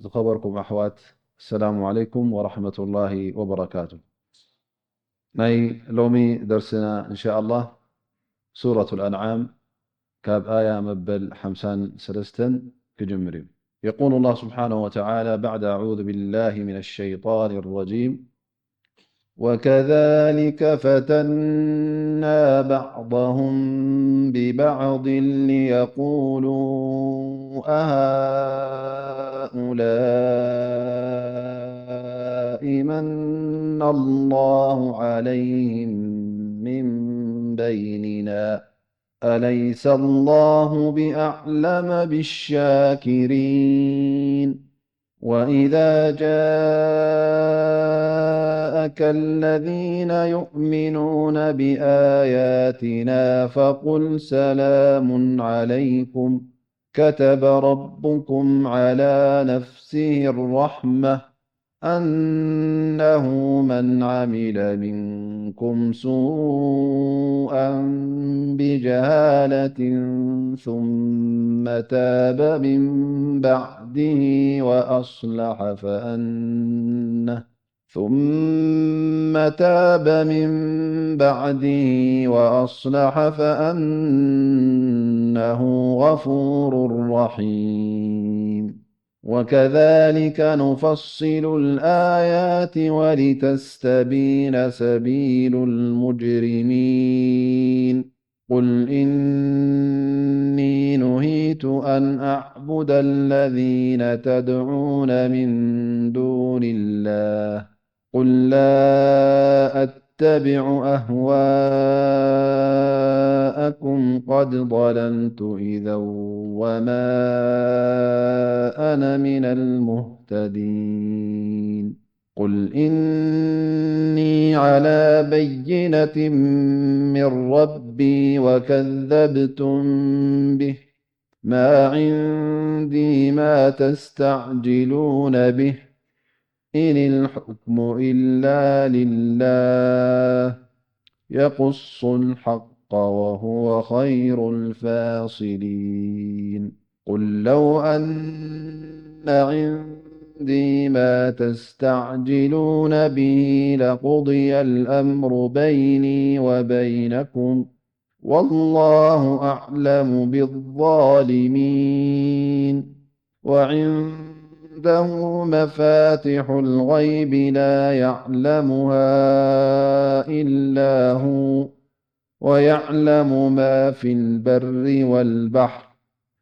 ዝኸበርኩም ኣሕዋት፣ ኣሰላሙ ዓለይኩም ወራሕመቱላሂ ወበረካቱ። ናይ ሎሚ ደርስና እንሻኣላህ ሱረቱል ኣንዓም ካብ ኣያ መበል ሓምሳን ሰለስተን ክጅምር እዩ። يقول الله سبحانه وتعالى بعد أعوذ بالله من الشيطان الرجيم: وكذلك فتنا بعضهم ببعض ليقولوا أهؤلاء من الله عليهم من بيننا أليس الله بأعلم بالشاكرين. وإذا جاءك الذين يؤمنون بآياتنا فقل سلام عليكم كتب ربكم على نفسه الرحمة أنه من عمل منكم سوءا بجهالة ثم تاب من بعده وأصلح فأنه ثم تاب من بعده وأصلح فأنه غفور رحيم. وكذلك نفصل الآيات ولتستبين سبيل المجرمين. قل إني نهيت أن أعبد الذين تدعون من دون الله قل لا أتبع أهواءكم قد ضللت إذا وما أنا من المهتدين. قل إني على بينة من ربي وكذبتم به ما عندي ما تستعجلون به إن الحكم إلا لله يقص الحق وهو خير الفاصلين. قل لو أن عندي ما تستعجلون به لقضي الأمر بيني وبينكم والله أعلم بالظالمين. وعنده مفاتح الغيب لا يعلمها إلا هو ويعلم ما في البر والبحر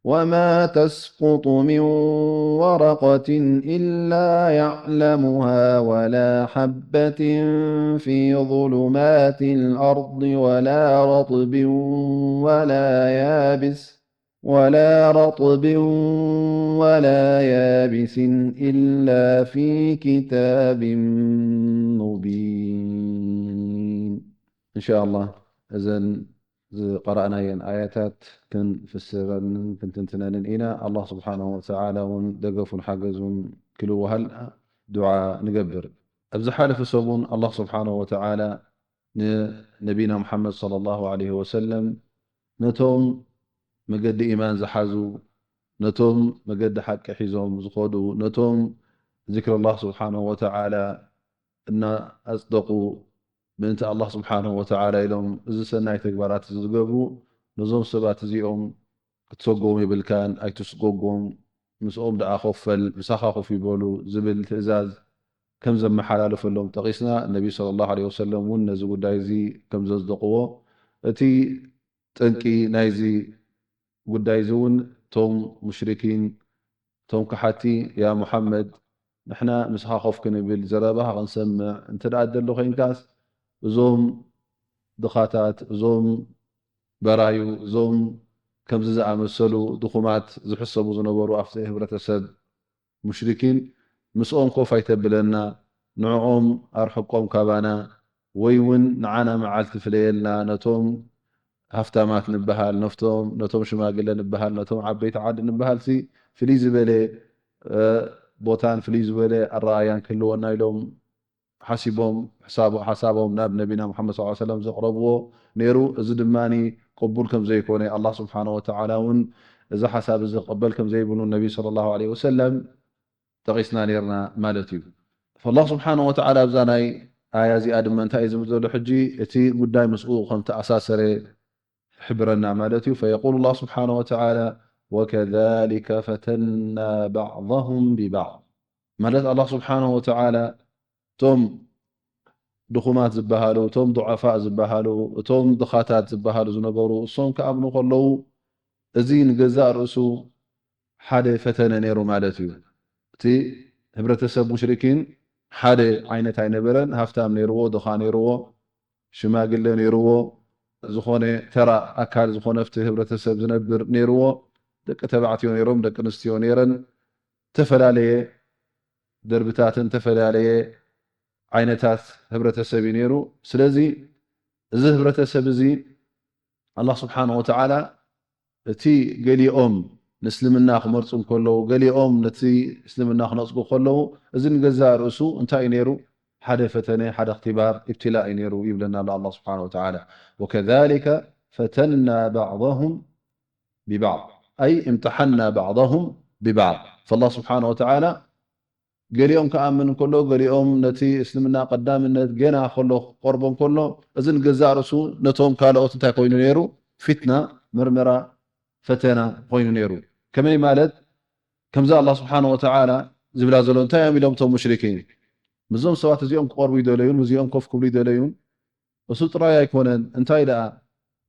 وما تسقط من ورقة إلا يعلمها ولا حبة في ظلمات الأرض ولا رطب ولا يابس ولا رطب ولا يابس إلا في كتاب مبين. إن شاء الله እዘን ዝቐራእናየን ኣያታት ክንፍስረንን ክንትንትነንን ኢና። ኣላህ ስብሓነሁ ወተዓላ እውን ደገፉን ሓገዙን ክልወሃልና ዱዓ ንገብር። ኣብ ዝሓለፈ ሰሙን ኣላህ ስብሓነሁ ወተዓላ ንነቢና ሙሓመድ ሰለላሁ ዐለይሂ ወሰለም ነቶም መገዲ ኢማን ዝሓዙ፣ ነቶም መገዲ ሓቂ ሒዞም ዝኸዱ፣ ነቶም ዚክር ኣላህ ስብሓነሁ ወተዓላ እናኣጽደቑ ምእንቲ ኣላህ ስብሓነሁ ወተዓላ ኢሎም እዚ ሰናይ ተግባራት እዚ ዝገብሩ፣ ነዞም ሰባት እዚኦም ክትሰጎም የብልካን፣ ኣይትስጎጎም፣ ምስኦም ደኣ ኮፍ በል፣ ምሳኻ ኮፍ ይበሉ ዝብል ትእዛዝ ከም ዘመሓላለፈሎም ጠቒስና። ነቢ ሰለላሁ ዐለይሂ ወሰለም እውን ነዚ ጉዳይ እዚ ከም ዘጽደቕዎ፣ እቲ ጠንቂ ናይዚ ጉዳይ እዚ እውን እቶም ሙሽሪኪን፣ እቶም ከሓቲ፣ ያ ሙሓመድ፣ ንሕና ምሳኻ ኮፍ ክንብል፣ ዘረባኻ ክንሰምዕ እንተ ደኣ ደሎ ኮይንካስ፣ እዞም ድኻታት፣ እዞም በራዩ፣ እዞም ከምዚ ዝኣመሰሉ ድኹማት ዝሕሰቡ ዝነበሩ ኣብቲ ህብረተሰብ ሙሽሪኪን፣ ምስኦም ኮፍ ኣይተብለና፣ ንዕኦም ኣርሕቆም ካባና፣ ወይ እውን ንዓና መዓልቲ ፍለየልና፣ ነቶም ሃፍታማት ንበሃል፣ ነፍቶም-፣ ነቶም ሽማግለ ንበሃል፣ ነቶም ዓበይቲ ዓዲ ንበሃልሲ ፍልይ ዝበለ፣ እ፣ ቦታን ፍልይ ዝበለ ኣረኣያን ክህልወና ኢሎም ሓሲቦም፣ ሕሳቦ-፣ ሓሳቦም ናብ ነቢና ሙሓመድ ሰለላሁ ዐለይሂ ወሰለም ዘቕረብዎ ነይሩ። እዚ ድማ ቅቡል ከም ዘይኮነ፣ ኣላህ ስብሓነሁ ወተዓላ እውን እዚ ሓሳብ እዚ ክቕበል ከም ዘይብሉ ነቢ ሰለላሁ ዐለይሂ ወሰለም ጠቒስና ነርና ማለት እዩ። فالله سبحانه وتعالى ኣብዛ ናይ ኣያ እዚኣ ድማ እንታይ እዩ ዝብል ዘሎ? ሕጂ እቲ ጉዳይ ምስኡ ከም ተኣሳሰረ ይሕብረና ማለት እዩ። فيقول الله سبحانه وتعالى: وكذلك فتنا بعضهم ببعض. ማለት ኣላህ ስብሓነሁ ወተዓላ እቶም ድኹማት ዝበሃሉ፣ እቶም ዱዓፋእ ዝበሃሉ፣ እቶም ድኻታት ዝበሃሉ ዝነበሩ፣ እሶም ክኣምኑ ከለዉ፣ እዚ ንገዛእ ርእሱ ሓደ ፈተነ ነይሩ ማለት እዩ። እቲ ህብረተሰብ ሙሽሪኪን ሓደ ዓይነት ኣይነበረን። ሃፍታም ነይርዎ፣ ድኻ ነይርዎ፣ ሽማግለ ነይርዎ፣ ዝኾነ ተራ ኣካል ዝኾነ ኣብቲ ህብረተሰብ ዝነብር ነይርዎ፣ ደቂ ተባዕትዮ ነይሮም፣ ደቂ ኣንስትዮ ነይረን፣ ዝተፈላለየ ደርብታትን ዝተፈላለየ ዓይነታት ህብረተሰብ እዩ ነይሩ። ስለዚ እዚ ህብረተሰብ እዚ ኣላህ ስብሓነሁ ወተዓላ እቲ ገሊኦም ንእስልምና ክመርጹ እንከለዉ፣ ገሊኦም ነቲ እስልምና ክነጽጉ ከለዉ፣ እዚ ንገዛእ ርእሱ እንታይ እዩ ነይሩ? ሓደ ፈተነ፣ ሓደ እኽትባር፣ ኢብትላእ እዩ ነይሩ ይብለና ኣሎ ኣላህ ስብሓነሁ ወተዓላ። وكذلك فتنا بعضهم ببعض، أي امتحنا بعضهم ببعض. فالله سبحانه وتعالى ገሊኦም ክኣምን እንከሎ፣ ገሊኦም ነቲ እስልምና ቀዳምነት ገና ከሎ ክቆርቦ እንከሎ፣ እዚ ንገዛእ ርእሱ ነቶም ካልኦት እንታይ ኮይኑ ነይሩ? ፊትና፣ መርመራ፣ ፈተና ኮይኑ ነይሩ። ከመይ ማለት? ከምዚ ኣላህ ስብሓነሁ ወተዓላ ዝብላ ዘሎ፣ እንታይ እዮም ኢሎም እቶም ሙሽሪኪን? ምስዞም ሰባት እዚኦም ክቐርቡ ይደለዩን ምስዚኦም ኮፍ ክብሉ ይደለዩን። እሱ ጥራይ ኣይኮነን፣ እንታይ ደኣ?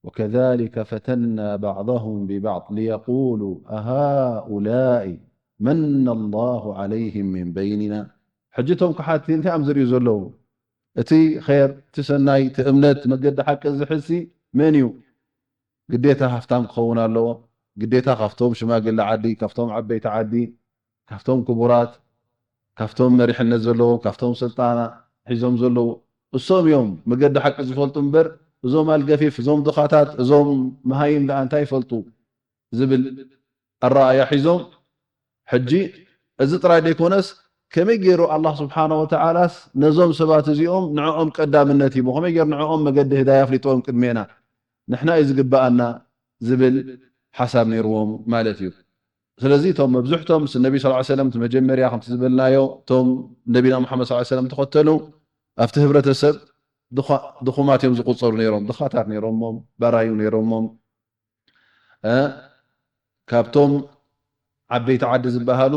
وكذلك فتنا بعضهم ببعض ليقولوا أهؤلاء من الله عليهم من بيننا. ሕጂ እቶም ከሓድቲ እንታይ እዮም ዝርእዩ ዘለዉ? እቲ ኸይር፣ እቲ ሰናይ፣ እቲ እምነት፣ መገዲ ሓቂ ዝሕዝሲ መን እዩ? ግዴታ ሃፍታም ክኸውን ኣለዎ። ግዴታ ካብቶም ሽማግለ ዓዲ፣ ካብቶም ዓበይቲ ዓዲ፣ ካብቶም ክቡራት፣ ካብቶም መሪሕነት ዘለዎም፣ ካብቶም ስልጣና ሒዞም ዘለዉ፣ እሶም እዮም መገዲ ሓቂ ዝፈልጡ እምበር፣ እዞም ኣልገፊፍ፣ እዞም ድኻታት፣ እዞም መሃይም ደኣ እንታይ ይፈልጡ ዝብል ኣረኣእያ ሒዞም። ሕጂ እዚ ጥራይ ዘይኮነስ፣ ከመይ ገይሩ ኣላህ ስብሓነ ወተዓላስ ነዞም ሰባት እዚኦም ንዕኦም ቀዳምነት ሂቡ፣ ከመይ ገይሩ ንዕኦም መገዲ ህዳያ ኣፍሊጥዎም ቅድሜና፣ ንሕና እዩ ዝግበኣና ዝብል ሓሳብ ነይርዎም ማለት እዩ። ስለዚ እቶም መብዝሕቶም ምስ ነቢ ሰለላሁ ዐለይሂ ወሰለም እቲ መጀመርያ ከምቲ ዝበልናዮ፣ እቶም ነቢና ሙሓመድ ሰለላሁ ዐለይሂ ወሰለም ተኸተሉ ኣብቲ ህብረተሰብ ድኻ-፣ ድኹማት እዮም ዝቑጸሩ ነይሮም። ድኻታት ነይሮሞም፣ ባራዩ ነይሮሞም። እ፣ ካብቶም ዓበይቲ ዓዲ ዝበሃሉ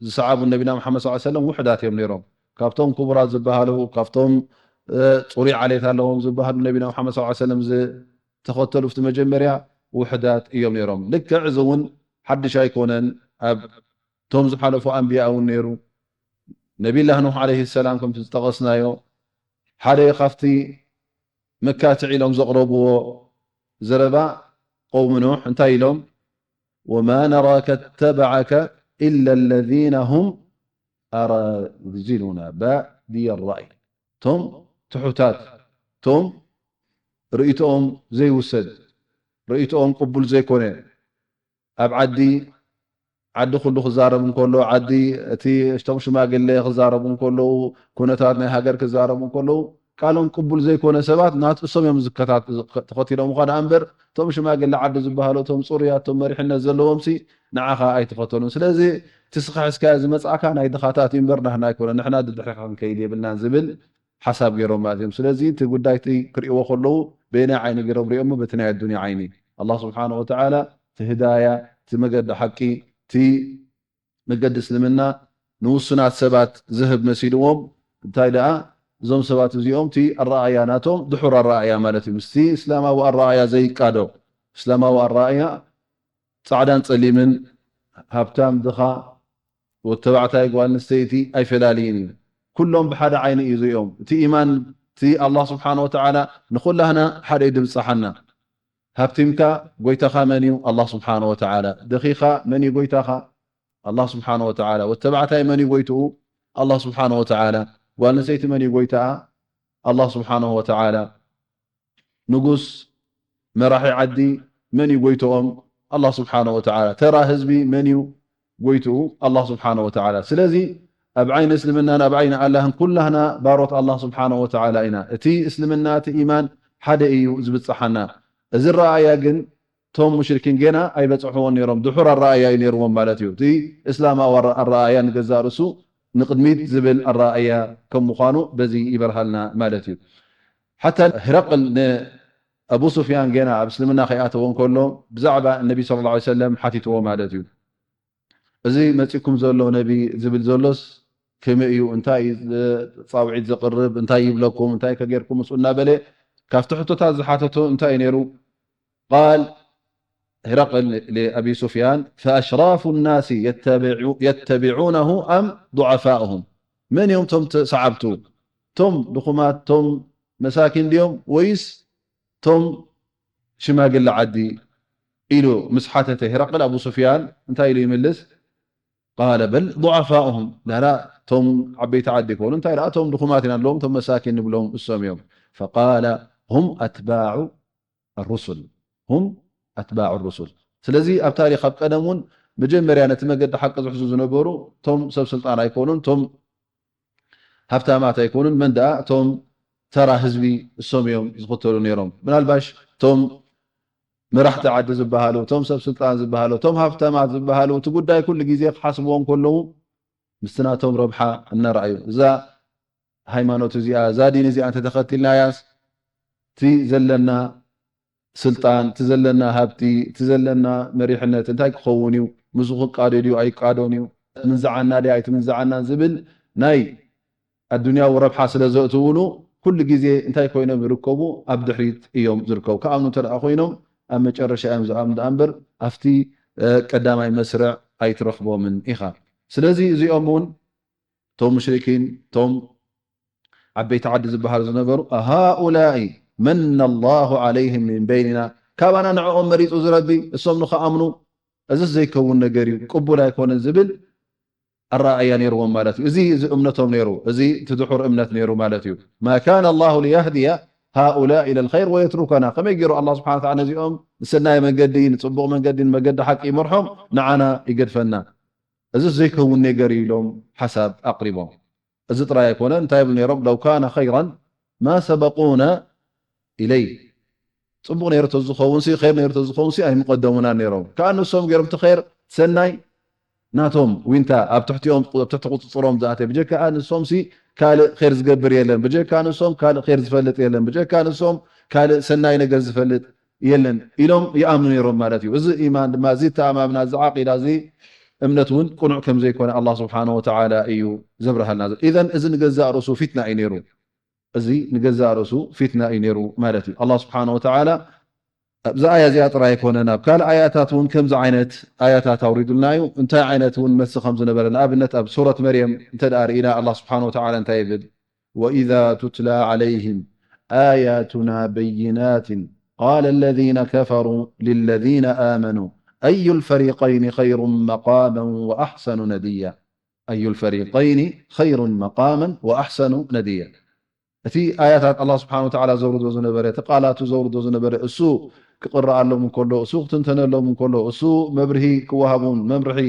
ዝሰዓቡ ነቢና ሙሓመድ ሰለላሁ ዐለይሂ ወሰለም ውሑዳት እዮም ነይሮም። ካብቶም ክቡራት ዝበሃሉ፣ ካብቶም፣ እ፣ ጽሩይ ዓሌት ኣለዎም ዝበሃሉ ነቢና ሙሓመድ ሰለላሁ ዐለይሂ ወሰለም ዝተኸተሉ ኣብቲ መጀመርያ ውሑዳት እዮም ነይሮም። ልክዕ እዚ እውን ሓድሽ ኣይኮነን። ኣብ እቶም ዝሓለፉ ኣንብያ እውን ነይሩ። ነቢላህ ኑሕ ዓለይሂ ሰላም ከምቲ ዝጠቐስናዮ ሓደ ካብቲ መካትዕ ኢሎም ዘቕረብዎ ዘረባ ቀውሚ ኑሕ እንታይ ኢሎም? وما نراك اتبعك إلا الذين هم أراذلنا بادي الرأي። እቶም ትሑታት፣ እቶም ርእይቶኦም ዘይውሰድ፣ ርእይቶኦም ቅቡል ዘይኮነ፣ ኣብ ዓዲ፣ ዓዲ ኩሉ ክዛረብ እንከሎ፣ ዓዲ እቲ እቶም ሽማግለ ክዛረቡ እንከለዉ፣ ኩነታት ናይ ሃገር ክዛረቡ እንከለዉ፣ ቃሎም ቅቡል ዘይኮነ ሰባት ናት እሶም እዮም ዝከታት-፣ ተኸቲሎም እኳ ደኣ እምበር፣ እቶም ሽማግለ ዓዲ ዝበሃሉ፣ እቶም ጽሩያት፣ እቶም መሪሕነት ዘለዎም ሲ ንዓኻ ኣይተኸተሉን። ስለዚ እቲ ስኻ ሒዝካዮ ዝመጻእካ ናይ ድኻታት እዩ እምበር ናህና ኣይኮነን፣ ንሕና ድድሕርኻ ክንከይድ የብልናን ዝብል ሓሳብ ገይሮም ማለት እዮም። ስለዚ እቲ ጉዳይ እቲ ክርእይዎ ከለዉ በየናይ ዓይኒ ገይሮም ርእዮሞ? በቲ ናይ ኣዱንያ ዓይኒ። ኣላህ ስብሓነ ወተዓላ እቲ ህዳያ፣ እቲ መገዲ ሓቂ፣ እቲ መገዲ እስልምና ንውሱናት ሰባት ዝህብ መሲልዎም፣ እንታይ ደኣ እዞም ሰባት እዚኦም እቲ ኣረኣእያ ናቶም ድሑር ኣረኣእያ ማለት እዩ። ምስቲ እስላማዊ ኣረኣእያ ዘይቃዶ፣ እስላማዊ ኣረኣእያ ጻዕዳን ጸሊምን፣ ሃብታም ድኻ፣ ወዲ ተባዕታይ ጓል ኣንስተይቲ ኣይፈላልይን እዩ። ኩሎም ብሓደ ዓይኒ እዩ ዝርእዮም። እቲ ኢማን፣ እቲ ኣላህ ስብሓነ ወተዓላ ንኹላህና ሓደ እዩ ድብጽሓና። ሃብቲምካ ጎይታኻ መን እዩ? ኣላህ ስብሓነ ወተዓላ። ደኺኻ መን እዩ ጎይታኻ? ኣላህ ስብሓነ ወተዓላ። ወዲ ተባዕታይ መን እዩ ጎይትኡ? ኣላህ ስብሓነ ወተዓላ። ጓል ኣንስተይቲ መን እዩ ጎይታኣ? ኣላህ ስብሓነ ወተዓላ። ንጉስ፣ መራሒ ዓዲ መን እዩ ጎይትኦም? ኣላህ ስብሓነ ወተዓላ። ተራ ህዝቢ መን እዩ ጎይትኡ? ኣላህ ስብሓነ ወተዓላ። ስለዚ ኣብ ዓይኒ እስልምናን ኣብ ዓይኒ ኣላህን ኩላህና ባሮት ኣላህ ስብሓነ ወተዓላ ኢና። እቲ እስልምና፣ እቲ ኢማን ሓደ እዩ ዝብጽሓና። እዚ ረኣያ ግን እቶም ሙሽሪኪን ገና ኣይበጽሕዎን ነይሮም። ድሑር ኣረኣእያ እዩ ነይርዎም ማለት እዩ። እቲ እስላማዊ ኣረ-፣ ኣረኣእያ ንገዛእ ርእሱ ንቕድሚት ዝብል ኣረኣእያ ከም ምዃኑ በዚ ይበርሃልና ማለት እዩ። ሓታ ሂረቅል ንኣቡ ሱፍያን ገና ኣብ እስልምና ከይኣተወ እንከሎ ብዛዕባ ነቢ ሰለላሁ ዐለይሂ ወሰለም ሓቲትዎ ማለት እዩ። እዚ መጺኩም ዘሎ ነቢ ዝብል ዘሎስ ከመይ እዩ? እንታይ እዩ ጻውዒት ዘቕርብ? እንታይ ይብለኩም? እንታይ ከ ጌርኩም ምጽኡ? እናበለ ካብቲ ሕቶታት ዝሓተቶ እንታይ እዩ ነይሩ? ቃል ሂረቅል ንኣቢ ሱፍያን፣ ፈኣሽራፉ ናሲ የተቢዑ-፣ የተቢዑነሁ ኣም ዱዓፋኡሁም? መን እዮም እቶም ተ-፣ ሰዓብቱ? እቶም ድኹማት፣ እቶም መሳኪን ድዮም ወይስ እቶም ሽማግለ ዓዲ? ኢሉ ምስ ሓተተ ሂረቅል፣ ኣቡ ሱፍያን እንታይ ኢሉ ይምልስ? ቃለ በል ዱዓፋኡሁም፣ ላላ እቶም ዓበይቲ ዓዲ ይኮኑ፣ እንታይ ደኣ እቶም ድኹማት ኢና ንብሎም፣ እቶም መሳኪን ንብሎም እሶም እዮም። ፈቃለ ሁም ኣትባዑ ሩሱል፣ ሁም ኣትባዑ ሩሱል። ስለዚ ኣብ ታሪኽ ኣብ ቀደም እውን መጀመርያ ነቲ መገዲ ሓቂ ዝሕዙ ዝነበሩ እቶም ሰብ ስልጣን ኣይኮኑን፣ እቶም ሃብታማት ኣይኮኑን፣ መን ደኣ እቶም ተራ ህዝቢ እሶም እዮም ዝኽተሉ ነይሮም። ምናልባሽ እቶም መራሕቲ ዓዲ ዝበሃሉ፣ እቶም ሰብ ስልጣን ዝበሃሉ፣ እቶም ሃብታማት ዝበሃሉ እቲ ጉዳይ ኩሉ ግዜ ክሓስብዎ እንከለዉ ምስቲ ናቶም ረብሓ እናረኣዩ፣ እዛ ሃይማኖት እዚኣ፣ እዛ ዲን እዚኣ እንተተኸቲልናያስ እቲ ዘለና ስልጣን፣ እቲ ዘለና ሃብቲ፣ እቲ ዘለና መሪሕነት እንታይ ክኸውን እዩ? ምስኡ ክቃዶ ድዩ ኣይቃዶን እዩ? ትምንዝዓና ድያ ኣይትምንዝዓናን ዝብል ናይ ኣዱንያዊ ረብሓ ስለ ዘእትውሉ ኩሉ ግዜ እንታይ ኮይኖም ይርከቡ? ኣብ ድሕሪት እዮም ዝርከቡ። ክኣምኑ እንተ ደኣ ኮይኖም ኣብ መጨረሻ እዮም ዝኣምኑ ደኣ እምበር ኣብቲ፣ እ፣ ቀዳማይ መስርዕ ኣይትረኽቦምን ኢኻ። ስለዚ እዚኦም እውን እቶም ሙሽሪኪን፣ እቶም ዓበይቲ ዓዲ ዝበሃሉ ዝነበሩ፣ ሃኡላኢ መነ ላሁ ዓለይህም ሚን በይኒና፣ ካባና ንዕኦም መሪጹ እዚ ረቢ፣ እሶም ንኽኣምኑ፣ እዝስ ዘይከውን ነገር እዩ፣ ቅቡል ኣይኮነን ዝብል ኣረኣእያ ነይርዎም ማለት እዩ። እዚ፣ እዚ እምነቶም ነይሩ፣ እዚ እቲ ድሑር እምነት ነይሩ ማለት እዩ። ማ ካነ ላሁ ሊየህድየ ሃኡላኢ ኢለል ኸይር ወየትሩከና፣ ከመይ ገይሩ ኣላህ ስብሓነ ወተዓላ ነዚኦም ንሰናይ መንገዲ፣ ንጽቡቕ መንገዲ፣ ንመገዲ ሓቂ ይመርሖም፣ ንዓና ይገድፈና? እዝስ ዘይከውን ነገር እዩ ኢሎም ሓሳብ ኣቕሪቦም። እዚ ጥራይ ኣይኮነ፣ እንታይ ይብሉ ነይሮም? ለው ካነ ኸይራን ማ ሰበቁና ኢለይ። ጽቡቕ ነይሩ ተዝኸውን ሲ፣ ኸይር ነይሩ ተዝኸውን ሲ ኣይምቐደሙና ነይሮም። ከኣ ንሶም ገይሮም እቲ ኸይር ሰናይ ናቶም ዊንታ ኣብ ትሕቲኦም፣ ኣብ ትሕቲ ቁጽጽሮም ዝኣተ። ብጀካ ንሶም ሲ ካልእ ኸይር ዝገብር የለን። ብጀካ ንሶም ካልእ ኸይር ዝፈልጥ የለን። ብጀካ ንሶም ካልእ ሰናይ ነገር ዝፈልጥ የለን ኢሎም ይኣምኑ ነይሮም ማለት እዩ። እዚ ኢማን ድማ፣ እዚ ተኣማምና፣ እዚ ዓቂዳ፣ እዚ እምነት እውን ቅኑዕ ከም ዘይኮነ ኣላህ ስብሓነ ወተዓላ እዩ ዘብርሃልና። ኢዘን እዚ ንገዛእ ርእሱ ፊትና እዩ ነይሩ። እዚ ንገዛእ ርእሱ ፊትና እዩ ነይሩ ማለት እዩ። ኣላህ ስብሓነ ወተዓላ ኣብዚ ኣያ እዚኣ ጥራይ ኣይኮነን፣ ኣብ ካልእ ኣያታት እውን ከምዚ ዓይነት ኣያታት ኣውሪዱልና እዩ። እንታይ ዓይነት እውን መልሲ ከም ዝነበረ፣ ንኣብነት ኣብ ሱረት መርየም እንተ ደኣ ርኢና፣ ኣላህ ስብሓነ ወተዓላ እንታይ ይብል? وإذا تتلى عليهم آياتنا بينات قال الذين كفروا للذين آمنوا أي الفريقين خير مقاما وأحسن نديا. أي الفريقين خير مقاما وأحسن نديا. እቲ ኣያታት ኣላህ ስብሓነ ወተዓላ ዘውርዶ ዝነበረ፣ እቲ ቃላቱ ዘውርዶ ዝነበረ፣ እሱ ክቕረኣሎም እንከሎ፣ እሱ ክትንተነሎም እንከሎ፣ እሱ መብርሂ ክወሃቡን መምርሒ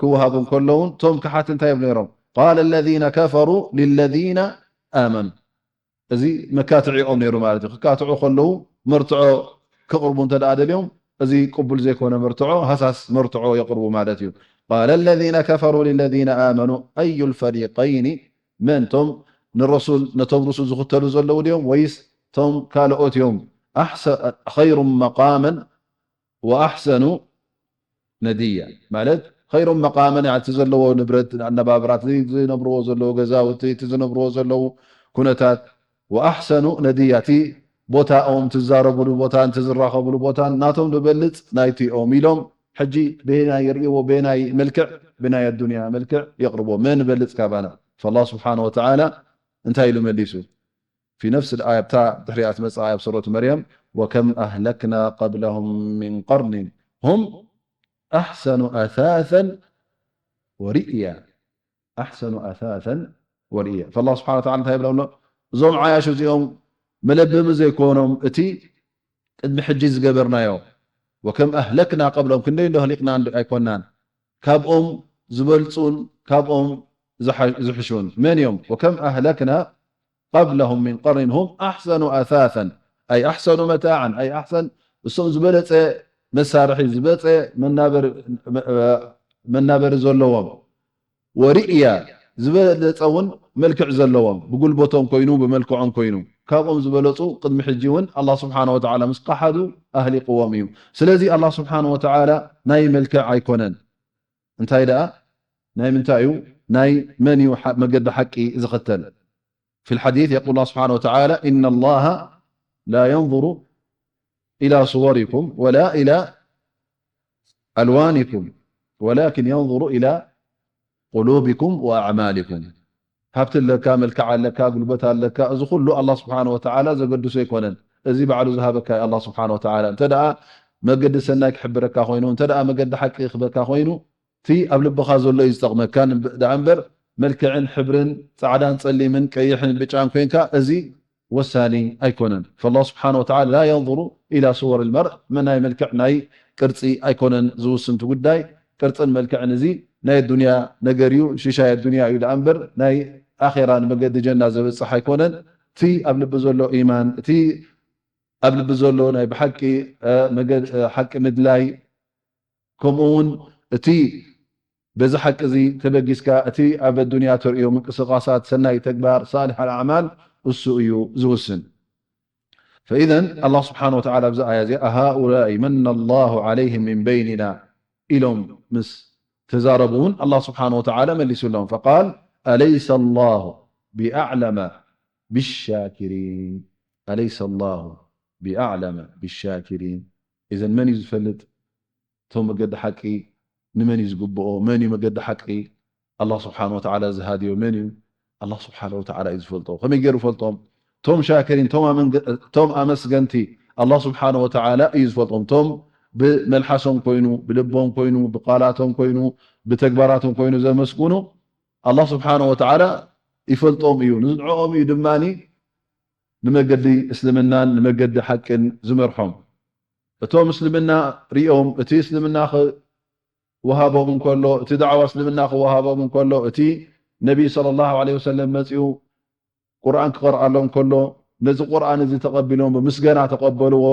ክወሃቡ እንከለውን፣ እቶም ክሓት እንታይ ይብሉ ነይሮም? ቃለ ለዚነ ከፈሩ ሊለዚነ ኣመኑ። እዚ መካትዒኦም ነይሩ ማለት እዩ። ክካትዑ ከለዉ መርትዖ ክቕርቡ እንተ ደኣ ደልዮም፣ እዚ ቅቡል ዘይኮነ መርትዖ፣ ሃሳስ መርትዖ የቕርቡ ማለት እዩ። ቃለ ለዚነ ከፈሩ ሊለዚነ ኣመኑ ኣዩ ልፈሪቀይኒ፣ መን ቶም ንረሱል፣ ነቶም ሩሱል ዝኽተሉ ዘለዉ ድዮም ወይስ ቶም ካልኦት እዮም? ኣሕሰ-፣ ኸይሩ መቃመን ወኣሕሰኑ ነድያ። ማለት ኸይሮም መቃመን፣ እቲ ዘለዎ ንብረት፣ ኣነባብራ፣ እቲ ዝነብርዎ ዘለዉ ገዛውቲ፣ እቲ ዝነብርዎ ዘለዉ ኩነታት፣ ወኣሕሰኑ ነድያ፣ እቲ ቦታኦም፣ ትዛረብሉ ቦታን ትዝራኸብሉ ቦታን ናቶም ዝበልጽ ናይቲኦም ኢሎም። ሕጂ በየናይ ይርእይዎ? በየናይ መልክዕ? ብናይ ኣዱንያ መልክዕ የቕርቦ። መን ይበልጽ ካባና? ፈላህ ስብሓነ ወተዓላ እንታይ ኢሉ መሊሱ? في نفس الآية، ኣብታ ድሕሪኣ ትመጽእ ኣያ ኣብ ሱረት መርየም፣ وكم أهلكنا قبلهم من قرن هم أحسن أثاثا ورئيا. أحسن أثاثا ورئيا. ፈላህ ስብሓነ ወተዓላ እንታይ ይብሎም ኣሎ? እዞም ዓያሹ እዚኦም መለበሚ ዘይኮኖም እቲ ቅድሚ ሕጂ ዝገበርናዮ። وكم أهلكنا قبلهم፣ ክንደይ እንዶ ኣህሊቕና እንዶ ኣይኮናን። ካብኦም ዝበልጹን ካብኦም ዝሓ-፣ ዝሕሹን መን እዮም? وكم أهلكنا قبلهم من قرن هم أحسن أثاثا أي أحسن متاعا أي أحسن، እሶም ዝበለጸ መሳርሒ ዝበጸ መናበሪ ዘለዎም ወርእያ ዝበለጸ እውን መልክዕ ዘለዎም ብጉልበቶም ኮይኑ ብመልክዖም ኮይኑ ካብኦም ዝበለጹ ቅድሚ ሕጂ እውን ኣላህ ስብሓነ ወተዓላ ምስ ከሓዱ ኣህሊቅዎም እዩ። ስለዚ ኣላህ ስብሓነ ወተዓላ ናይ መልክዕ ኣይኮነን። እንታይ ደኣ ናይ ምንታይ እዩ? ናይ መን እዩ መገዲ ሓቂ ዝኽተል? في الحديث يقول الله سبحانه وتعالى: إن الله لا ينظر إلى صوركم ولا إلى ألوانكم ولكن ينظر إلى قلوبكم وأعمالكم. ሃብቲ ኣለካ፣ መልክዕ ኣለካ፣ ጉልበት ኣለካ፣ እዚ ኩሉ ኣላህ ስብሓነ ወተዓላ ዘገድሶ ኣይኮነን። እዚ ባዕሉ ዝሃበካ እዩ ኣላህ ስብሓነ ወተዓላ። እንተ ደኣ መገዲ ሰናይ ክሕብረካ ኮይኑ፣ እንተ ደኣ መገዲ ሓቂ ክህበካ ኮይኑ፣ እቲ ኣብ ልብኻ ዘሎ እዩ ዝጠቕመካ። ደኣ እምበር መልክዕን ሕብርን፣ ጻዕዳን ጸሊምን ቀይሕን ብጫን ኮይንካ፣ እዚ ወሳኒ ኣይኮነን። فالله سبحانه وتعالى لا ينظر إلى صور المرء፣ ናይ መልክዕ ናይ ቅርጺ ኣይኮነን ዝውስን እቲ ጉዳይ። ቅርጽን መልክዕን እዚ ናይ ኣዱንያ ነገር እዩ፣ ሽሻይ ኣዱንያ እዩ ደኣ እምበር ናይ ኣኼራ ንመገዲ ጀና ዘብጽሕ ኣይኮነን። እቲ ኣብ ልቢ ዘሎ ኢማን፣ እቲ ኣብ ልቢ ዘሎ ናይ ብሓቂ ሓቂ ምድላይ፣ ከምኡ እውን እቲ በዚ ሓቂ እዚ ተበጊስካ እቲ ኣብ ኣዱንያ ተርእዮ ምንቅስቃሳት ሰናይ ተግባር ሳልሕ ኣልኣዕማል እሱ እዩ ዝውስን። فإذا ኣላህ ስብሓነ ወተዓላ ኣብዚ ኣያ እዚኣ أهؤلاء من الله عليهم من بيننا ኢሎም ምስ ተዛረቡ እውን ኣላህ ስብሓነ ወተዓላ መሊሱሎም فقال أليس الله بأعلم بالشاكرين أليس الله بأعلم بالشاكرين إذا መን እዩ ዝፈልጥ እቶም መገዲ ሓቂ ንመን እዩ ዝግብኦ? መን እዩ መገዲ ሓቂ ኣላህ ስብሓነ ወተዓላ ዝሃድዮ መን እዩ? ኣላህ ስብሓነ ወተዓላ እዩ ዝፈልጦ። ከመይ ገይሩ ፈልጦም? እቶም ሻክሪን፣ እቶም ኣመንገ-፣ እቶም ኣመስገንቲ ኣላህ ስብሓነ ወተዓላ እዩ ዝፈልጦም። እቶም ብመልሓሶም ኮይኑ፣ ብልቦም ኮይኑ፣ ብቃላቶም ኮይኑ፣ ብተግባራቶም ኮይኑ ዘመስግኑ ኣላህ ስብሓነ ወተዓላ ይፈልጦም እዩ። ንዝንዕኦም እዩ ድማ ንመገዲ እስልምናን ንመገዲ ሓቅን ዝመርሖም። እቶም እስልምና ሪኦም፣ እቲ እስልምና ክወሃቦም እንከሎ፣ እቲ ዳዕዋ እስልምና ክወሃቦም እንከሎ፣ እቲ ነቢይ ሰለላሁ ዐለይሂ ወሰለም መጺኡ ቁርኣን ክቐርኣሎም ከሎ፣ ነዚ ቁርኣን እዚ ተቐቢሎም ብምስገና ተቐበልዎ።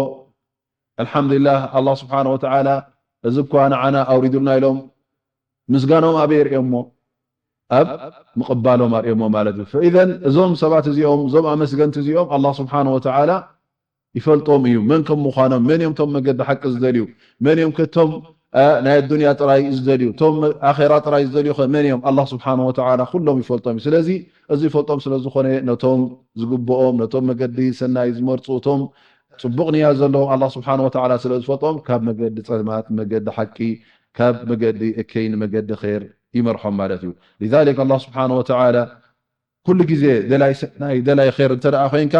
ኣልሓምዱሊላህ፣ ኣላህ ስብሓነ ወተዓላ እዚ እኳ ንዓና ኣውሪዱልና ኢሎም ምስጋኖም ኣበይ የርእዮሞ? ኣብ ምቕባሎም ኣርእዮሞ ማለት እዩ። ፈኢዘን እዞም ሰባት እዚኦም፣ እዞም ኣመስገንቲ እዚኦም ኣላህ ስብሓነ ወተዓላ ይፈልጦም እዩ መን ከም ምዃኖም፣ መን እዮም እቶም መገዲ ሓቂ ዝደልዩ፣ መን እዮም ከቶም፣ እ፣ ናይ ኣዱንያ ጥራይ ዝደልዩ፣ እቶም ኣኼራ ጥራይ ዝደልዩ ኸ መን እዮም? ኣላህ ስብሓነ ወተዓላ ኩሎም ይፈልጦም እዩ። ስለዚ እዚ ይፈልጦም ስለ ዝኾነ ነቶም ዝግብኦም፣ ነቶም መገዲ ሰናይ ዝመርጹ፣ እቶም ጽቡቕ ንያ ዘለዎም ኣላህ ስብሓነ ወተዓላ ስለ ዝፈልጦም ካብ መገዲ ጸልማት መገዲ ሓቂ፣ ካብ መገዲ እከይ ንመገዲ ኸይር ይመርሖም ማለት እዩ። ሊዛሊክ ኣላህ ስብሓነ ወተዓላ ኩሉ ግዜ ደላይ ሰናይ፣ ደላይ ኸይር እንተ ደኣ ኮይንካ፣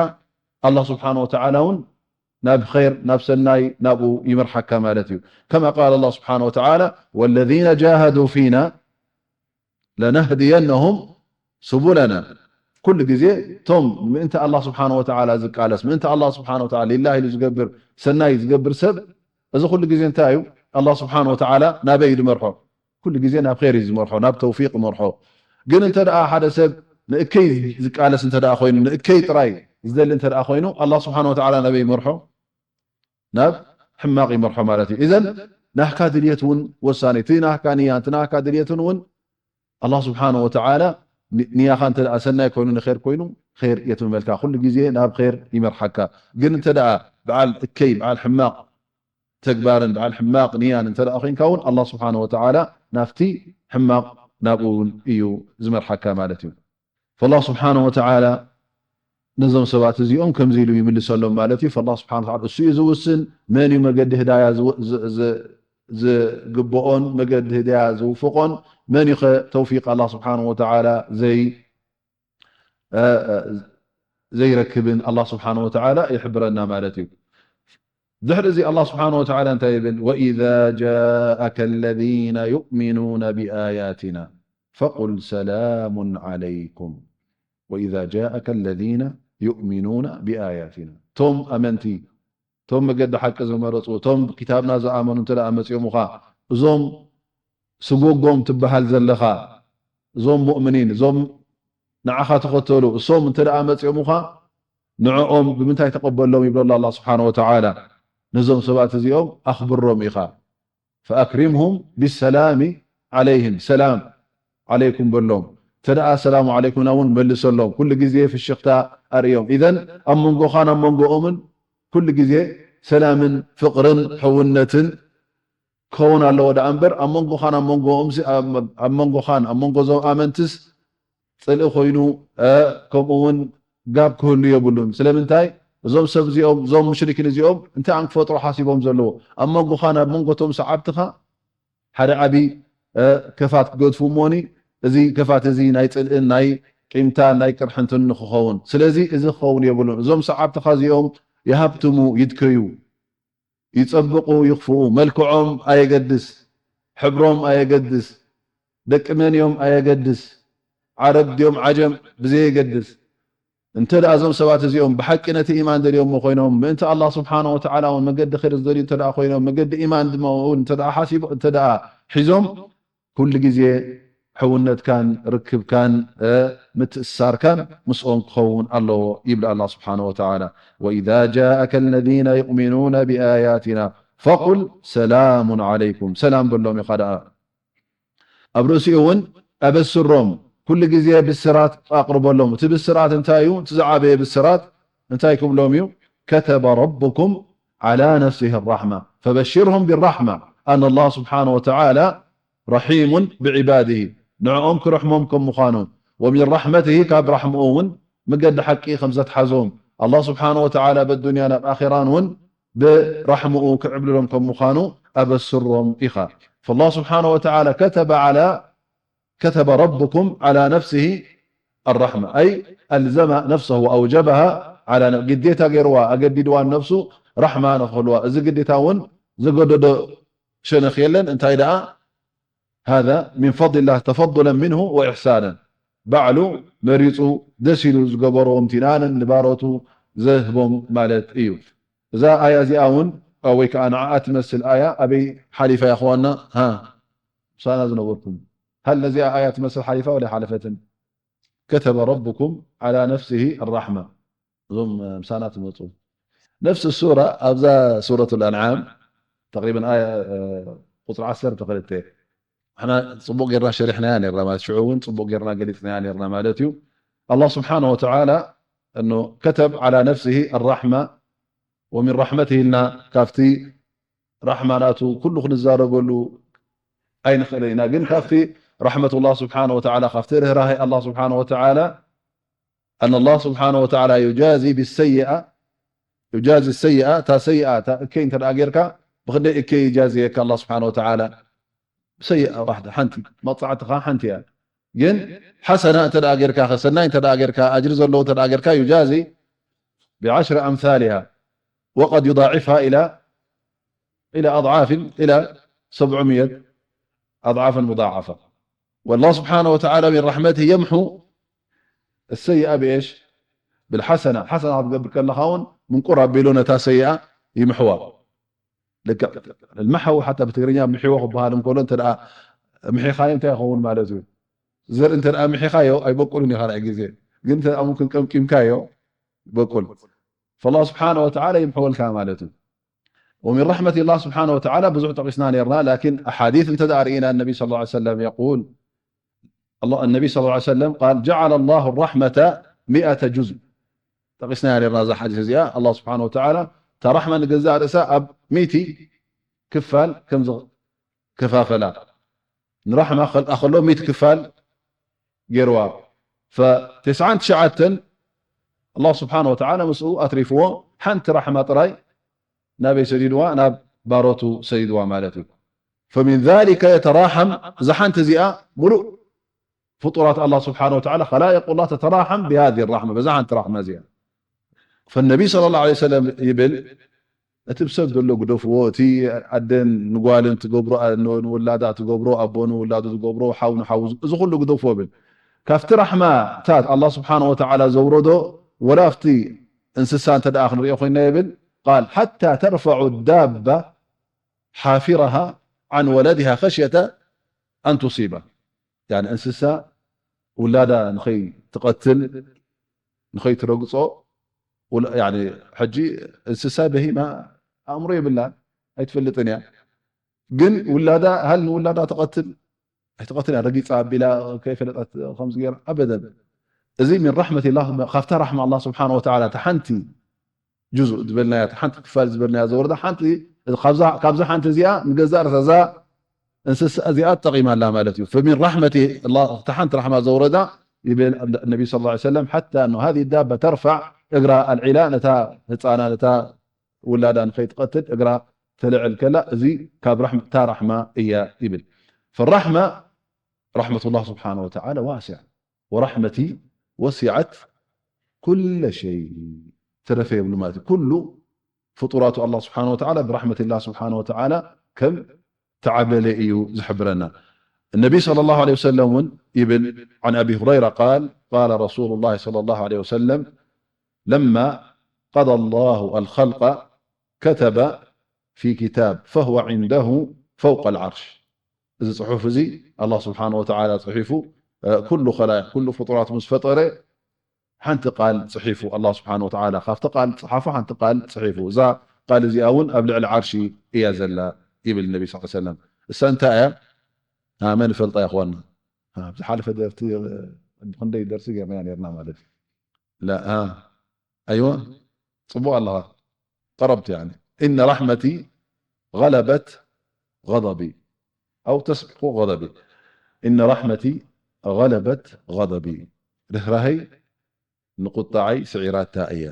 ኣላህ ስብሓነ ወተዓላ እውን ናብ ኸይር፣ ናብ ሰናይ፣ ናብኡ ይመርሓካ ማለት እዩ። ከማ ቃል ኣላህ ስብሓነ ወተዓላ፣ ወለዚነ ጃሃዱ ፊና ለነህድየነሁም ሱቡለና። ኩሉ ግዜ እቶም ምእንቲ ኣላህ ስብሓነ ወተዓላ ዝቃለስ፣ ምእንቲ ኣላህ ስብሓነ ወተዓላ ሊላህ ኢሉ ዝገብር፣ ሰናይ ዝገብር ሰብ፣ እዚ ኩሉ ግዜ እንታይ እዩ? ኣላህ ስብሓነ ወተዓላ ናበይ እዩ ዝመርሖ? ኩሉ ግዜ ናብ ኸይር እዩ ዝመርሖ፣ ናብ ተውፊቅ ይመርሖ። ግን እንተ ደኣ ሓደ ሰብ ንእከይ ዝቃለስ እንተ ደኣ ኮይኑ፣ ንእከይ ጥራይ ዝደሊ እንተ ደኣ ኮይኑ፣ ኣላህ ስብሓነ ወተዓላ ናበይ ይመርሖ? ናብ ሕማቕ ይመርሖ ማለት እዩ። ኢዘን ናህካ ድልየት እውን ወሳኒ፣ እቲ ናህካ ንያ፣ እቲ ናህካ ድልየትን እውን ኣላህ ስብሓነ ወተዓላ ን-፣ ንያኻ እንተ ደኣ ሰናይ ኮይኑ፣ ንኸይር ኮይኑ፣ ኸይር የትምመልካ። ኩሉ ግዜ ናብ ኸይር ይመርሓካ። ግን እንተ ደኣ በዓል እከይ፣ በዓል ሕማቕ ተግባርን በዓል ሕማቕ ንያን እንተ ደኣ ኮይንካ እውን፣ ኣላህ ስብሓነ ወተዓላ ናብቲ ሕማቕ ናብኡ እውን እዩ ዝመርሓካ ማለት እዩ። ፈላህ ስብሓነ ወተዓላ ነዞም ሰባት እዚኦም ከምዚ ኢሉ ይምልሰሎም ማለት እዩ። ፈላህ ስብሓነ ወተዓላ እሱ እዩ ዝውስን መን እዩ መገዲ ህዳያ ዝው-፣ ዝ-፣ ዝ-፣ ዝግብኦን መገዲ ህዳያ ዝውፍቖን፣ መን እዩ ኸ ተውፊቅ ኣላህ ስብሓነ ወተዓላ ዘይ-፣ እ፣ እ፣ ዘይረክብን ኣላህ ስብሓነ ወተዓላ ይሕብረና ማለት እዩ። ድሕሪ እዚ ኣላህ ስብሓነ ወተዓላ እንታይ ይብል? ወኢዛ ጃአከ ለዚነ ዩእሚኑነ ቢኣያቲና ፈቁል ሰላሙን ዓለይኩም። ወኢዛ ጃአከ ለዚነ ዩእሚኑነ ቢኣያቲና። እቶም ኣመንቲ፣ እቶም መገዲ ሓቂ ዝመረጹ፣ እቶም ብኪታብና ዝኣመኑ እንተ ደኣ መጺኦምኻ፣ እዞም ስጎጎም ትበሃል ዘለኻ፣ እዞም ሙእምኒን፣ እዞም ንዓኻ ተኸተሉ፣ እሶም እንተ ደኣ መጺኦምኻ፣ ንዕኦም ብምንታይ ተቐበሎም ይብሎ ኣላህ ስብሓነ ወተዓላ። ነዞም ሰባት እዚኦም ኣኽብሮም ኢኻ። ፈኣክሪምሁም ቢሰላሚ ዓለይህም፣ ሰላም ዓለይኩም በሎም። እንተ ደኣ ሰላሙ ዓለይኩምና እውን መልሰሎም። ኩሉ ግዜ ፍሽኽታ ኣርእዮም። ኢዘን ኣብ መንጎኻን ኣብ መንጎኦምን ኩሉ ግዜ ሰላምን ፍቕርን ሕውነትን ክኸውን ኣለዎ ደኣ እምበር፣ ኣብ መንጎኻን ኣብ መንጎኦምሲ፣ ኣብ፣ ኣብ መንጎኻን ኣብ መንጎ እዞም ኣመንትስ ጽልኢ ኮይኑ፣ እ፣ ከምኡ እውን ጋብ ክህሉ የብሉን። ስለምንታይ? እዞም ሰብ እዚኦም፣ እዞም ሙሽሪኪን እዚኦም እንታይ እዮም ክፈጥሩ ሓሲቦም ዘለዎ? ኣብ መንጎኻን ኣብ መንጎ እቶም ሰዓብትኻ ሓደ ዓቢ፣ እ፣ ክፋት ክገድፉ እሞኒ፣ እዚ ክፋት እዚ ናይ ጽልእን ናይ ቂምታን ናይ ቅርሕንትን ንክኸውን። ስለዚ እዚ ክኸውን የብሉን። እዞም ሰዓብትኻ እዚኦም ይሃብትሙ፣ ይድከዩ፣ ይጸብቑ፣ ይኽፍኡ፣ መልክዖም ኣየገድስ፣ ሕብሮም ኣየገድስ፣ ደቂ መን እዮም ኣየገድስ፣ ዓረብ ድዮም ዓጀም ብዘየገድስ፣ እንተ ደኣ እዞም ሰባት እዚኦም ብሓቂ ነቲ ኢማን ደልዮሞ ኮይኖም፣ ምእንቲ ኣላህ ስብሓነ ወተዓላ እውን መገዲ ኸይር ዝደልዩ እንተ ደኣ ኮይኖም፣ መገዲ ኢማን ድማ እውን እንተ ደኣ ሓሲቦ-፣ እንተ ደኣ ሒዞም፣ ኩሉ ግዜ ሕውነትካን ርክብካን፣ እ፣ ምትእስሳርካን ምስኦም ክኸውን ኣለዎ ይብል ኣላህ ስብሓነ ወተዓላ። "ወኢዛ ጃአከ ለዚነ ዩእሚኑነ ቢኣያቲና ፈቁል ሰላሙን ዓለይኩም፣ ሰላም በሎም ኢኻ ደኣ። ኣብ ርእሲኡ እውን ኣበስሮም፣ ኩሉ ግዜ ብስራት ኣቕርበሎም። እቲ ብስራት እንታይ እዩ? እቲ ዝዓበየ ብስራት እንታይ ክብሎም እዩ? ከተበ ረቡኩም ዓላ ነፍሲሂ ራሕማ ፈበሽርሁም ቢራሕማ፣ ኣን ኣላህ ስብሓነ ወተዓላ ረሒሙን ብዒባድሂ፣ ንዕኦም ክርሕሞም ከም ምዃኑ፣ ወሚን ራሕመትሂ፣ ካብ ራሕምኡ እውን መገዲ ሓቂ ከም ዘትሓዞም፣ ኣላህ ስብሓነ ወተዓላ በዱንያን ኣብ ኣኼራን እውን ብራሕምኡ ክዕብልሎም ከም ምዃኑ ኣበስሮም ኢኻ። ፈላህ ስብሓነ ወተዓላ ከተበ ዓላ፣ ከተበ ረብኩም ዓላ ነፍሲሂ ኣራሕማ፣ ኣይ ኣልዘመ ነፍሰሁ ወኣውጀበሃ ዓላ ነ-፣ ግዴታ ገይርዋ፣ ኣገዲድዋ ነፍሱ ራሕማ ንኽህልዋ። እዚ ግዴታ እውን ዘገደዶ ሸነኽ የለን። እንታይ ደኣ ሃذا من فضل الله تفضلا منه وإحسانا። ባዕሉ መሪጹ ደስ ኢሉ ዝገበሮ እምትናንን ንባሮቱ ዘህቦም ማለት እዩ። እዛ ኣያ እዚኣ እውን፣ ወይ ከዓ ንዓኣ ትመስል ኣያ ኣበይ ሓሊፋ እያ? እኽዋና፣ ሃ፣ ምሳና ዝነበርኩም፣ هل ነዚኣ ኣያ ትመስል ሓሊፋ ወላ ሓለፈትን? كتب ربكم على نفسه الرحمة። እዞም ምሳና ትመጹ። ነፍሲ ሱራ ኣብዛ ሱረቱል ኣንዓም ተቅሪበን ኣያ፣ እ፣ ቁጽሪ ዓሰርተ ክልተ ንሕና ጽቡቅ ጌርና ሸሪሕናያ ኔርና ማለት፣ ሽዑ እውን ጽቡቅ ጌርና ገሊጽናያ ኔርና ማለት እዩ። ኣላህ ስብሓነ ወተዓላ እኖ ከተብ ዓላ ነፍሲሂ ኣራሕማ ወሚን ራሕመቲሂ ኢልና ካብቲ ራሕማ ናቱ ኩሉ ክንዛረበሉ ኣይንኽእልን ኢና። ግን ካብቲ ራሕመቱላህ ስብሓነ ወተዓላ፣ ካብቲ ርህራሄ ኣላህ ስብሓነ ወተዓላ፣ ኣን ኣላህ ስብሓነ ወተዓላ ዩጃዚ ብሰይኣ፣ ዩጃዚ ሰይኣ፣ እታ ሰይኣ፣ እታ እከይ እንተ ደኣ ጌርካ፣ ብኽንደይ እከይ ይጃዝየካ ኣላህ ስብሓነ ወተዓላ? ብሰይኣ ዋሕዳ፣ ሓንቲ፣ መቕጻዕትኻ ሓንቲ እያ። ግን ሓሰና እንተ ደኣ ጌርካ፣ ኸ ሰናይ እንተ ደኣ ጌርካ፣ ኣጅሪ ዘለዎ እንተ ደኣ ጌርካ፣ ዩጃዚ ብዓሽሪ ኣምሳሊሃ ወቀድ ዩዳዒፍሃ ኢላ إلى أضعاف، إلى سبعمية أضعافا مضاعفة. والله سبحانه وتعالى من رحمته يمحو السيئة بإيش؟ بالحسنة. ሓሰና ክትገብር ከለኻ እውን ምንቁር ኣቢሉ ነታ ሰይኣ ይምሕዋ። ልክዕ፣ المحو ሓታ ብትግርኛ ምሕዎ ክበሃል እንከሎ፣ እንተ ደኣ ምሒኻዮ እንታይ ይኸውን ማለት እዩ? ዘርኢ እንተ ደኣ ምሒኻዮ ኣይበቁልን እዩ ካልኣይ ግዜ። ግን እንተ ደኣ ሙምክን ቀምቂምካዮ ይበቁል። فالله سبحانه وتعالى ይምሕወልካ ማለት እዩ። ومن رحمة الله سبحانه وتعالى ብዙሕ ጠቂስና ነርና፣ ላኪን ኣሓዲስ እንተ ደኣ ርኢና፣ النبي صلى الله عليه وسلم يقول، الله، النبي صلى الله عليه وسلم قال، جعل الله الرحمة مئة جزء። ጠቂስናያ ነርና እዛ ሓዲስ እዚኣ፣ ኣላህ ስብሓነ ወተዓላ እታ ራሕማ ንገዛእ ርእሳ ኣብ ሚእቲ ክፋል ከም ዝከፋፈላ፣ ንራሕማ ክኸልቃ ከሎ ሚእቲ ክፋል ገይርዋ። ፈ-፣ ተስዓን ትሽዓተን ኣላህ ስብሓነ ወተዓላ ምስኡ ኣትሪፍዎ፣ ሓንቲ ራሕማ ጥራይ ናበይ ሰዲድዋ? ናብ ባሮቱ ሰዲድዋ ማለት እዩ። فمن ذلك يتراحم፣ እዛ ሓንቲ እዚኣ ሙሉእ ፍጡራት ኣላህ ስብሓነ ወተዓላ፣ خلائق الله تتراحم بهذه الرحمة፣ በዛ ሓንቲ ራሕማ እዚኣ። فالنبي صلى الله عليه وسلم ይብል፣ እቲ ብሰብ ዘሎ ግደፍዎ፣ እቲ ኣደን ንጓልን ትገብሮ፣ ን-፣ ንውላዳ ትገብሮ፣ ኣቦ ንውላዱ ትገብሮ፣ ሓው ንሓው፣ እዚ ኩሉ ግደፍዎ ይብል። ካብቲ ራሕማታት ኣላህ ስብሓነ ወተዓላ ዘውረዶ፣ ወላ ኣብቲ እንስሳ እንተ ደኣ ክንሪኦ ኮይና ይብል፣ قال حتى ترفع الدابة حافرها عن ولدها خشية أن تصيبه። ያኒ እንስሳ ውላዳ ንኸይትቐትል፣ ንኸይትረግጾ፣ ውላ-፣ ያኒ ሕጂ እንስሳ በሂማ ኣእምሮ የብላን፣ ኣይትፈልጥን እያ። ግን ውላዳ፣ ሃል ንውላዳ ትቐትል ኣይትቐትል እያ፣ ረጊጻ ኣቢላ ከይፈለጠት ከምዚ ገይራ፣ ኣበደን። እዚ ምን ራሕመት ላህ፣ ካብታ ራሕማ ኣላህ ስብሓን ወተዓላ፣ እታ ሓንቲ ጁዙእ ዝበልናያ፣ እታ ሓንቲ ክፋል ዝበልናያ ዘወረዳ ሓንቲ፣ ካብዛ፣ ካብዛ ሓንቲ እዚኣ ንገዛእ ርእሳ እዛ እንስሳ እዚኣ ተጠቒማ ኣላ ማለት እዩ። ፈሚን ራሕመቲ ላህ፣ እታ ሓንቲ ራሕማ ዘውረዳ ይብል ነቢ ሰለላሁ ዐለይሂ ወሰለም፣ ሓታ ኣነ ሃዚ ዳባ ተርፋዕ እግራ ኣልዒላ፣ ነታ ህፃና፣ ነታ ውላዳ ንኸይትቐትል እግራ ተልዕል ከላ፣ እዚ ካብ ራሕመ-፣ እታ ራሕማ እያ ይብል። ፈራሕማ ራሕመቱላህ ስብሓነ ወተዓላ ዋሲዓ፣ ወራሕመቲ ወሲዐት ኩለ ሸይ፣ ተረፈ የብሉ ማለት እዩ። ኩሉ ፍጡራቱ ኣላህ ስብሓነ ወተዓላ ብራሕመቲላህ ስብሓነ ወተዓላ ከም ተዓብለለ እዩ ዝሕብረና። النبي صلى الله عليه وسلم እውን ይብል، عن أبي هريرة قال قال رسول الله صلى الله عليه وسلم لما قضى الله الخلق كتب في كتاب فهو عنده فوق العرش. እዚ ጽሑፍ እዚ ኣላህ ስብሓነ ወተዓላ ጽሒፉ፣ እ፣ ኩሉ ኸላይቕ፣ ኩሉ ፍጡራት ምስ ፈጠረ፣ ሓንቲ ቃል ጽሒፉ ኣላህ ስብሓነ ወተዓላ። ካብቲ ቃል ጽሓፉ ሓንቲ ቃል ጽሒፉ። እዛ ቃል እዚኣ እውን ኣብ ልዕሊ ዓርሺ እያ ዘላ ይብል ነቢ ሰለላሁ ዐለይሂ ወሰለም። እሳ እንታይ እያ? አ፣ መን ይፈልጣ ይኾን? አ፣ ኣብ ዝሓለፈ ደርቲ፣ እ፣ ክንደይ ደርሲ ጌርና ነርና ማለት እዩ። ላ፣ አ፣ ኣይዋ፣ ጽቡቕ ኣለኻ። ቀረብት፣ ያኒ፣ إن رحمتي غلبت غضبي أو تسبق غضبي. إن رحمتي غلبت غضبي. ርህራሄይ ንቁጣዓይ ስዒራታ እያ።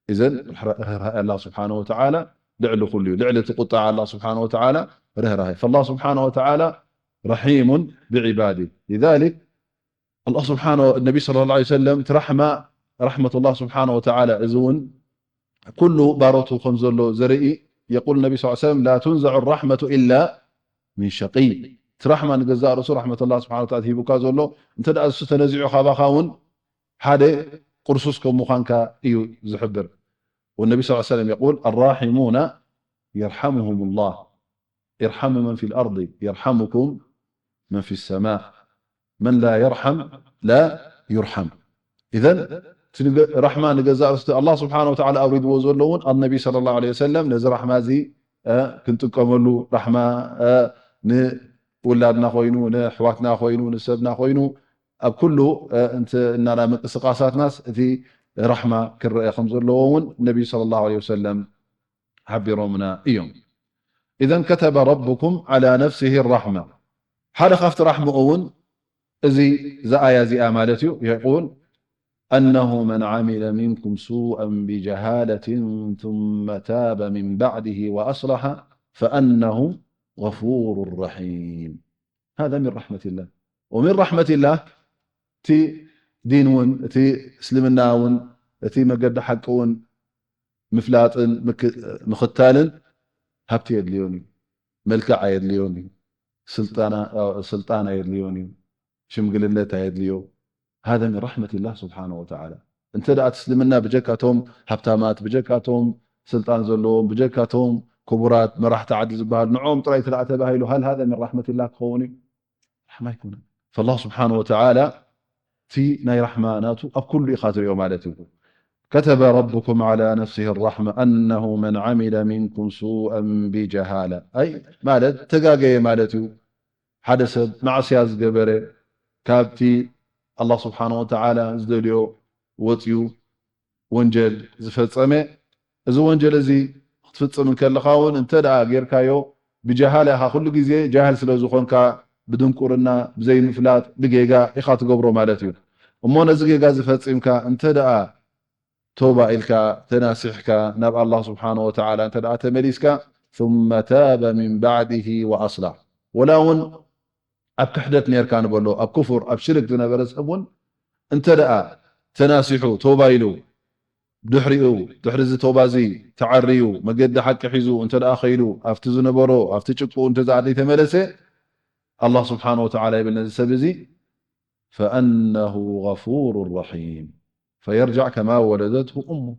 እዘን ርህራሄ ኣላህ ስብሓነ ወተዓላ ልዕሊ ኩሉ እዩ። ልዕሊ እቲ ቁጣዓ ኣላህ ስብሓነ ወተዓላ ርህራሄ። ፈላህ ስብሓነ ወተዓላ ረሒሙን ብዒባዲ። ሊዛሊክ ኣላህ ስብሓነ፣ ነቢ ሰለላሁ ዐለይሂ ወሰለም፣ እቲ ራሕማ፣ ራሕመቱላህ ስብሓነ ወተዓላ፣ እዚ እውን ኩሉ ባሮቱ ከም ዘሎ ዘርኢ፣ የቁል ነቢ ሰለላሁ ዐለይሂ ወሰለም፣ ላ ቱንዘዑ ራሕመቱ ኢላ ሚን ሸቂይ። እቲ ራሕማ ንገዛእ ርእሱ ራሕመቱላህ ስብሓነ ወተዓላ ሂቡካ ዘሎ፣ እንተ ደኣ እሱ ተነዚዑ ካባኻ እውን ሓደ ቁርሱስ ከም ምዃንካ እዩ ዝሕብር። ወነቢ ሰለላሁ ዐለይሂ ወሰለም የቁል፣ ኣራሒሙና የርሓሙሁሙላህ። ارحموا من في الأرض يرحمكم من في السماء من لا يرحم لا يرحم. إذن እቲ ንገ-፣ ራሕማ ንገዛእ ርእሱ ኣላህ ስብሓነ ወተዓላ ኣውሪድዎ ዘሎ እውን፣ ኣነቢ ሰለላሁ ዐለይሂ ወሰለም ነዚ ራሕማ እዚ፣ እ፣ ክንጥቀመሉ፣ ራሕማ፣ እ፣ ንውላድና ኮይኑ፣ ንኣሕዋትና ኮይኑ፣ ንሰብና ኮይኑ፣ ኣብ ኩሉ፣ እ፣ እንት-፣ እናና ምንቅስቃሳትናስ እቲ ራሕማ ክረአ ከም ዘለዎ እውን ነቢ ሰለላሁ ዐለይሂ ወሰለም ሓቢሮምና እዮም። إذن كتب ربكم على نفسه الرحمة. ሓደ ካብቲ ራሕምኡ እውን እዚ፣ እዛ ኣያ እዚኣ ማለት እዩ። የቁል፣ أنه من عمل منكم سوءا بجهالة ثم تاب من بعده وأصلح فأنه غفور رحيم. هذا من رحمة الله. ومن رحمة الله، እቲ ዲን እውን፣ እቲ እስልምና እውን፣ እቲ መገዲ ሓቂ እውን ምፍላጥን ምክ-፣ ምኽታልን ሃብቲ የድልዮን እዩ። መልክዕ ኣየድልዮን እዩ። ስልጣና-፣ ስልጣን ኣየድልዮን እዩ። ሽምግልነት ኣየድልዮ። هذا من رحمة الله سبحانه وتعالى. እንተ ደኣ እቲ እስልምና ብጀካቶም ሃብታማት፣ ብጀካቶም ስልጣን ዘለዎም፣ ብጀካቶም ክቡራት መራሕቲ ዓዲ ዝበሃሉ፣ ንዕኦም ጥራይ እንተ ደኣ ተባሂሉ፣ هل هذا من رحمة الله ክኸውን እዩ? ራሕማ ኣይኮነን። ፈላህ ስብሓነ ወተዓላ እቲ ናይ ራሕማ ናቱ ኣብ ኩሉ ኢኻ ትሪኦ ማለት እዩ። كتب ربكم على نفسه الرحمة أنه من عمل منكم سوءا بجهالة، ኣይ ማለት ተጋገየ ማለት እዩ። ሓደ ሰብ ማዕስያ ዝገበረ፣ ካብቲ ኣላህ ስብሓነ ወተዓላ ዝደልዮ ወፅዩ ወንጀል ዝፈጸመ፣ እዚ ወንጀል እዚ ክትፍጽም እንከለኻ እውን እንተ ደኣ ጌርካዮ ብጀሃላ ኢኻ፣ ኩሉ ግዜ ጃህል ስለ ዝኾንካ፣ ብድንቁርና፣ ብዘይምፍላጥ፣ ብጌጋ ኢኻ ትገብሮ ማለት እዩ። እሞ ነዚ ጌጋ እዚ ፈጺምካ እንተ ደኣ ተውባ ኢልካ ተናሲሕካ ናብ ኣላህ ስብሓነ ወተዓላ እንተ ደኣ ተመሊስካ፣ ثم تاب من بعده وأصلح፣ ወላ እውን ኣብ ክሕደት ኔርካ ንበሎ፣ ኣብ ኩፍር፣ ኣብ ሽርክ ዝነበረ ሰብ እውን እንተ ደኣ ተናሲሑ፣ ተውባ ኢሉ፣ ድሕሪኡ፣ ድሕሪ እዚ ተውባ እዚ ተዓርዩ፣ መገዲ ሓቂ ሒዙ እንተ ደኣ ኸይዱ፣ ኣብቲ ዝነበሮ፣ ኣብቲ ጭቅኡ እንተ ደኣ ዘይተመለሰ፣ ኣላህ ስብሓነ ወተዓላ ይብል ነዚ ሰብ እዚ፣ فأنه غفور رحيم فيرجع كما ولدته أمه.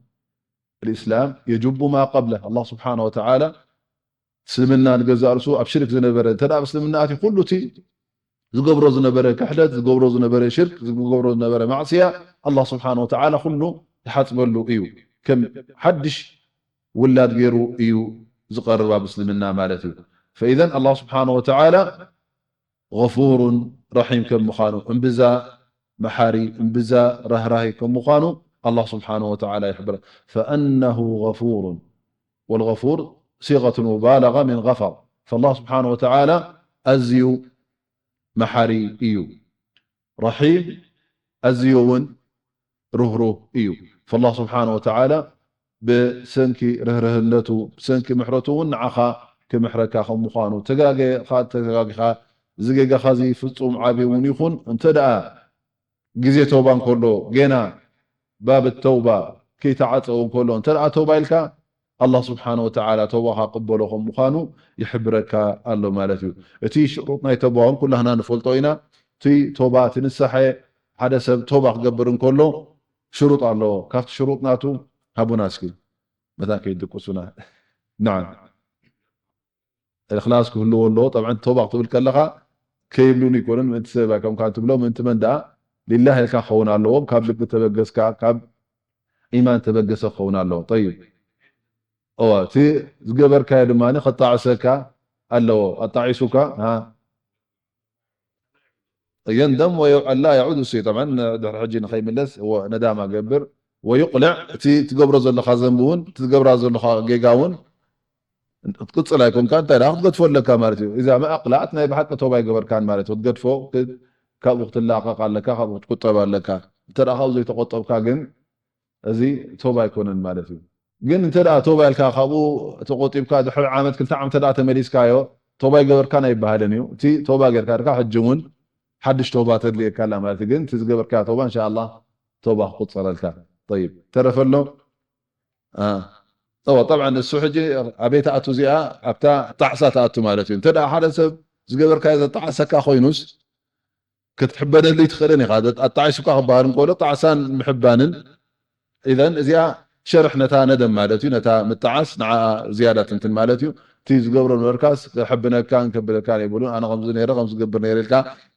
الإسلام يجب ما قبله. ኣላህ ስብሓነ ወተዓላ እስልምና ንገዛእ ርእሱ ኣብ ሽርክ ዝነበረ፣ እንተ ደኣ ኣብ እስልምና ኣትዩ፣ ኩሉ እቲ ዝገብሮ ዝነበረ ክሕደት፣ ዝገብሮ ዝነበረ ሽርክ፣ ዝገብሮ ዝነበረ ማዕስያ፣ ኣላህ ስብሓነ ወተዓላ ኩሉ ይሓጽበሉ እዩ። ከም ሓድሽ ውላድ ገይሩ እዩ ዝቐርብ ኣብ እስልምና ማለት እዩ። ፈኢዘን ኣላህ ስብሓነ ወተዓላ ገፉሩን ረሒም ከም ምዃኑ፣ እምብዛ መሓሪ፣ እምብዛ ራህራሂ ከም ምዃኑ ኣላህ ስብሓነ ወተዓላ ይሕብረ። ፈአነሁ ገፉሩን፣ ወልገፉር ሲገቱ ሙባለጋ ሚን ገፈር። ፈላህ ስብሓነ ወተዓላ ኣዝዩ መሓሪ እዩ። ረሒም፣ ኣዝዩ እውን ርህሩህ እዩ። ፈላህ ስብሓነ ወተዓላ ብሰንኪ ርህርህነቱ፣ ብሰንኪ ምሕረቱ እውን ንዓኻ ክምሕረካ ከም ምዃኑ፣ ተጋጌኻ፣ ተጋጊኻ፣ እዚ ጌጋኻ እዚ ፍጹም ዓቢ እውን ይኹን፣ እንተ ደኣ ግዜ ተውባ እንከሎ፣ ጌና ባብ ተውባ ከይተዓጸወ እንከሎ፣ እንተ ደኣ ተውባ ኢልካ፣ ኣላህ ስብሓነ ወተዓላ ተውባኻ ክቕበሎ ከም ምዃኑ ይሕብረካ ኣሎ ማለት እዩ። እቲ ሽሩጥ ናይ ተውባ እውን ኩላህና ንፈልጦ ኢና። እቲ ተውባ፣ እቲ ንስሐ፣ ሓደ ሰብ ተውባ ክገብር እንከሎ ሽሩጥ ኣለዎ። ካብቲ ሽሩጥ ናቱ ሃቡና እስኪ፣ መታን ከይድቁሱና። ናዓም። እኽላስ ክህልዎ ኣለዎ። ጠብዓን ተውባ ክትብል ከለኻ ከይብሉን ይኮኑን፣ ምእንቲ ሰብ ኣይኮንካን ትብሎ፣ ምእንቲ መን ደኣ? ሊላህ ኢልካ ክኸውን ኣለዎ። ካብ ልቢ ተበገስካ፣ ካብ ኢማን ተበገሰ ክኸውን ኣለዎ። ጠይብ። እወ፣ እቲ ዝገበርካዮ ድማ ከጣዕሰካ ኣለዎ። ኣጣዒሱካ፣ ሃ? የንደም ወየው-፣ ኣላ የዑድ፣ እሱ እዩ። ጠብዓን ድሕሪ ሕጂ ንኸይምለስ፣ እወ፣ ነዳማ ገብር። ወዩቅልዕ፣ እቲ ትገብሮ ዘለኻ ዘንቢ እውን፣ እቲ ትገብራ ዘለኻ ጌጋ እውን ክትቅጽል ኣይኮንካ፣ እንታይ ደኣ ክትገድፎ ኣለካ ማለት እዩ። እዛ መኣቅላዕት ናይ ብሓቂ ተውባ ኣይገበርካን ማለት እዩ። ክትገድፎ፣ ክት-፣ ካብኡ ክትላቐቕ ኣለካ፣ ካብኡ ክትቁጠብ ኣለካ። እንተ ደኣ ካብኡ ዘይተቆጠብካ ግን፣ እዚ ተውባ ኣይኮነን ማለት እዩ። ግን እንተ ደኣ ተውባ ኢልካ፣ ካብኡ ተቆጢብካ፣ ድሕሪ ዓመት፣ ክልተ ዓመት እንተ ደኣ ተመሊስካዮ፣ ተውባ ኣይገበርካን ኣይበሃልን እዩ። እቲ ተውባ ጌርካ ድካ፣ ሕጂ እውን ሓድሽ ተውባ ተድልየካ ኣላ ማለት እዩ። ግን እቲ ዝገበርካዮ ተውባ፣ እንሻ ኣላህ፣ ተውባ ክቁጸረልካ። ጠይብ፣ ተረፈ ኣሎ? አ፣ እወ፣ ጠብዓን እሱ ሕጂ ኣበይ ትኣቱ እዚኣ? ኣብታ ጣዕሳ ትኣቱ ማለት እዩ። እንተ ደኣ ሓደ ሰብ ዝገበርካዮ ዘጣዕሰካ ኮይኑስ፣ ክትሕበነሉ ይትኽእልን ኢኻ። ኣጣዒሱካ ክበሃል እንከሎ ጣዕሳን ምሕባንን። ኢዘን እዚኣ ሸርሕ ነታ ነደም ማለት እዩ። ነታ ምጣዓስ ንዓኣ ዝያዳ ትንትን ማለት እዩ። እቲ ዝገብሮ ነበርካስ ክሕብነካን ከብለካን የብሉን። ኣነ ከምዚ ነይረ፣ ከምዚ ገብር ነይረ ኢልካ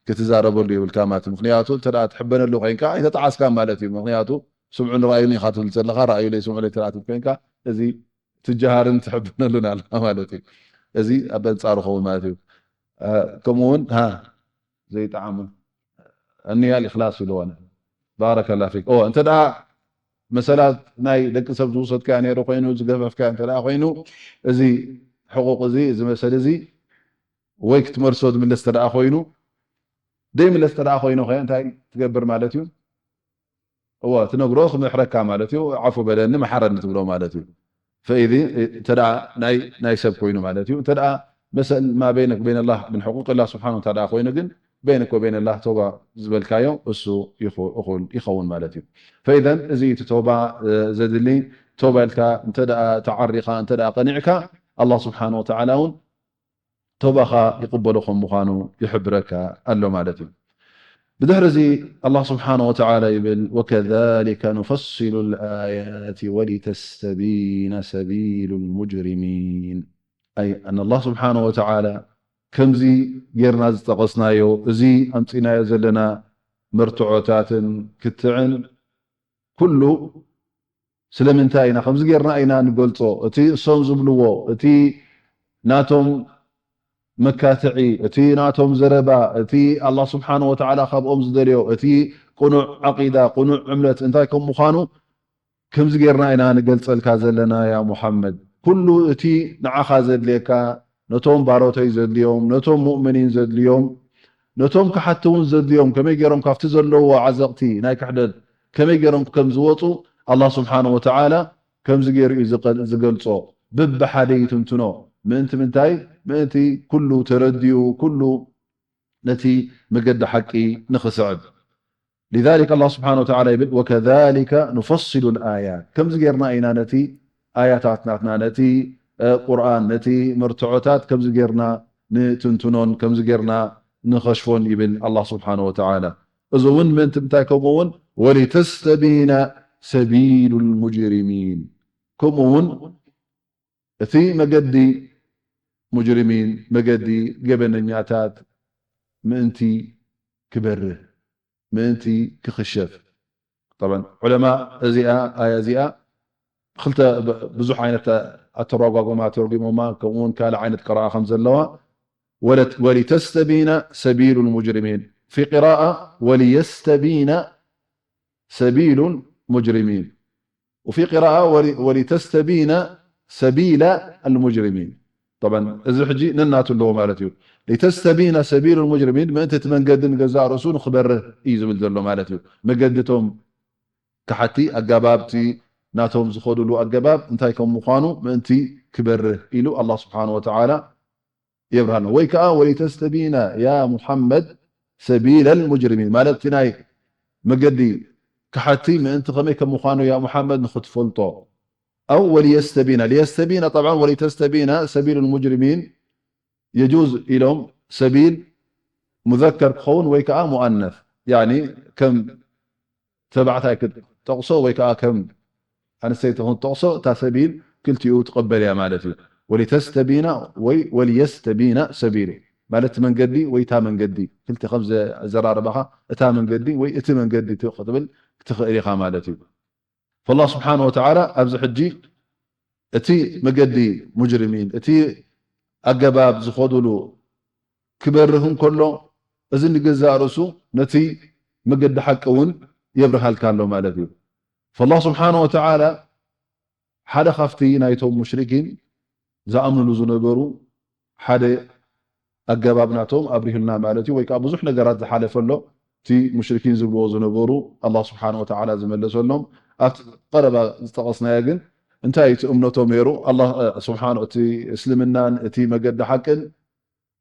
ክትዛረበሉ የብልካ ማለት እዩ። ምኽንያቱ እንተ ደኣ ትሕበነሉ ኮይንካ ኣይተጣዓስካን ማለት እዩ። ምኽንያቱ ስምዑን ረኣዩን ኢኻ ትብል ዘለኻ፣ ረኣዩለይ ስምዑለይ እንተ ደኣ ትብል ኮይንካ፣ እዚ ትጀሃርን ትሕብነሉን ኣላ ማለት እዩ። እዚ ኣብ ኣንጻሩ ኸውን ማለት እዩ። አ፣ ከምኡ እውን፣ ሃ፣ ዘይጠዓሙ፣ ኣንያ ልእኽላስ ኢልዎ። ባረከላ ፊክ። ኦ፣ እንተ ደኣ መሰላት ናይ ደቂ ሰብ ዝወሰድካዮ ነይሩ ኮይኑ፣ ዝገፈፍካዮ እንተ ደኣ ኮይኑ፣ እዚ ሕቁቕ እዚ፣ እዚ መሰል እዚ፣ ወይ ክትመልሶ ዝምለስ እንተ ደኣ ኮይኑ፣ ዘይምለስ እንተ ደኣ ኮይኑ ኸ እንታይ ትገብር ማለት እዩ? እወ፣ ትነግሮ ክምሕረካ ማለት እዩ። ዓፉ በለኒ፣ መሓረኒ ትብሎ ማለት እዩ። ፈኢዚ፣ እንተ ደኣ ናይ፣ ናይ ሰብ ኮይኑ ማለት እዩ። እንተ ደኣ መሰል ማ በይነክ በይነ ላህ ምን ሕቁቅ ላህ ስብሓን እንተ ደኣ ኮይኑ ግን፣ በይነክ ወበይነ ላህ ተውባ ዝበልካዮ እሱ ይኹ-፣ እኹል ይኸውን ማለት እዩ። ፈኢዘን፣ እዚ እቲ ተውባ፣ እ፣ ዘድሊ፣ ተውባ ኢልካ እንተ ደኣ ተዓሪኻ፣ እንተ ደኣ ቀኒዕካ፣ ኣላህ ስብሓን ወተዓላ እውን ተውባኻ ይቕበሎ ከም ምዃኑ ይሕብረካ ኣሎ ማለት እዩ። ብድሕሪ እዚ ኣላህ ስብሓነ ወተዓላ ይብል፣ "ወከዛሊከ ኑፈሲሉ ልኣያት ወሊተስተቢነ ሰቢሉ ልሙጅሪሚን።" ኣይ፣ ኣን ኣላህ ስብሓነ ወተዓላ ከምዚ ጌርና ዝጠቐስናዮ፣ እዚ ኣምፂናዮ ዘለና መርትዖታትን ክትዕን ኩሉ ስለምንታይ ኢና፣ ከምዚ ጌርና ኢና ንገልጾ። እቲ እሶም ዝብልዎ፣ እቲ ናቶም መካትዒ፣ እቲ ናቶም ዘረባ፣ እቲ ኣላህ ስብሓነ ወተዓላ ካብኦም ዝደልዮ፣ እቲ ቅኑዕ ዓቂዳ፣ ቅኑዕ እምነት እንታይ ከም ምዃኑ ከምዚ ጌርና ኢና ንገልጸልካ ዘለና ያ ሙሓመድ። ኩሉ እቲ ንዓኻ ዘድልየካ፣ ነቶም ባሮተይ ዘድልዮም፣ ነቶም ሙእምኒን ዘድልዮም፣ ነቶም ክሓቲ እውን ዘድልዮም፣ ከመይ ገይሮም ካብቲ ዘለውዎ ዓዘቕቲ ናይ ክሕደት ከመይ ገይሮም ከም ዝወጹ ኣላህ ስብሓነ ወተዓላ ከምዚ ገይሩ እዩ ዝቐል-፣ ዝገልጾ። ብብሓደ ይትንትኖ። ምእንቲ ምንታይ? ምእንቲ ኩሉ ተረዲኡ፣ ኩሉ ነቲ መገዲ ሓቂ ንኽስዕብ። ሊዛሊክ ኣላህ ስብሓነ ወተዓላ ይብል፣ "ወከዛሊከ ኑፈሲሉ ልኣያት።" ከምዚ ጌርና ኢና ነቲ ኣያታት ናትና፣ ነቲ፣ እ፣ ቁርኣን፣ ነቲ መርትዖታት ከምዚ ጌርና ንትንትኖን ከምዚ ጌርና ንኸሽፎን ይብል ኣላህ ስብሓነ ወተዓላ። እዚ እውን ምእንቲ ምንታይ? ከምኡ እውን፣ "ወሊተስተቢነ ሰቢሉ ልሙጅሪሚን።" ከምኡ እውን እቲ መገዲ ሙጅሪሚን፣ መገዲ ገበነኛታት ምእንቲ ክበርህ፣ ምእንቲ ክኽሸፍ። ጠብዓን ዑለማ እዚኣ፣ ኣያ እዚኣ ክልተ ብዙሕ ዓይነት ኣተረጓጎማ ተርጉሞማ፣ ከምኡውን ካልእ ዓይነት ቅራኣ ከም ዘለዋ። ወለት-፣ ወሊተስተቢነ ሰቢሉ ልሙጅሪሚን። ፊ ቅራኣ ወሊየስተቢነ ሰቢሉ ልሙጅሪሚን። ወፊ ቅራኣ ወሊ-፣ ወሊተስተቢነ ሰቢለ ልሙጅሪሚን። ጠብዓን እዚ ሕጂ ነናቱ ኣለዎ ማለት እዩ። ሊተስተቢነ ሰቢሉ ልሙጅሪሚን፣ ምእንቲ እቲ መንገዲ ንገዛእ ርእሱ ንክበርህ እዩ ዝብል ዘሎ ማለት እዩ። መገዲ እቶም ከሓቲ፣ ኣገባብቲ ናቶም ዝኸዱሉ ኣገባብ እንታይ ከም ምዃኑ ምእንቲ ክበርህ ኢሉ ኣላህ ስብሓን ወተዓላ የብርሃልና። ወይ ከዓ ወሊተስተቢነ ያ ሙሓመድ ሰቢለ ልሙጅሪሚን፣ ማለት እቲ ናይ መገዲ ከሓቲ ምእንቲ ከመይ ከም ምዃኑ ያ ሙሓመድ ንክትፈልጦ። ኣው ወሊየስተቢነ፣ ሊየስተቢነ ጠብዓን ወሊተስተቢነ ሰቢሉ ልሙጅሪሚን የጁዝ ኢሎም። ሰቢል ሙዘከር ክኸውን ወይ ከዓ ሙኣነስ፣ ያኒ ከም ተባዕታይ ክትጠቕሶ ወይ ከዓ ከም ኣንስተይቲ ክትጠቕሶ፣ እታ ሰቢል ክልቲኡ ትቐበል እያ ማለት እዩ። ወሊተስተቢና ወይ ወሊየስተቢና ሰቢሉ ማለት መንገዲ ወይ እታ መንገዲ፣ ክልተ ከም ዘዘራረባኻ፣ እታ መንገዲ ወይ እቲ መንገዲ ክትብል ክትኽእል ኢኻ ማለት እዩ። ፈላህ ስብሓን ወተዓላ ኣብዚ ሕጂ እቲ መገዲ ሙጅሪሚን፣ እቲ ኣገባብ ዝኸዱሉ ክበርህ እንከሎ፣ እዚ ንገዛእ ርእሱ ነቲ መገዲ ሓቂ እውን የብርሃልካ ኣሎ ማለት እዩ። ፈላህ ስብሓን ወተዓላ ሓደ ካብቲ ናይቶም ሙሽሪኪን ዝኣምንሉ ዝነበሩ ሓደ ኣገባብ ናቶም ኣብሪሁልና ማለት እዩ። ወይ ከዓ ብዙሕ ነገራት ዝሓለፈ ኣሎ፣ እቲ ሙሽሪኪን ዝብልዎ ዝነበሩ ኣላህ ስብሓን ወተዓላ ዝመለሰሎም። ኣብቲ ቀረባ ዝጠቐስናዮ ግን እንታይ እቲ እምነቶም ነይሩ? ኣላህ፣ እ፣ ስብሓን፣ እቲ እስልምናን እቲ መገዲ ሓቅን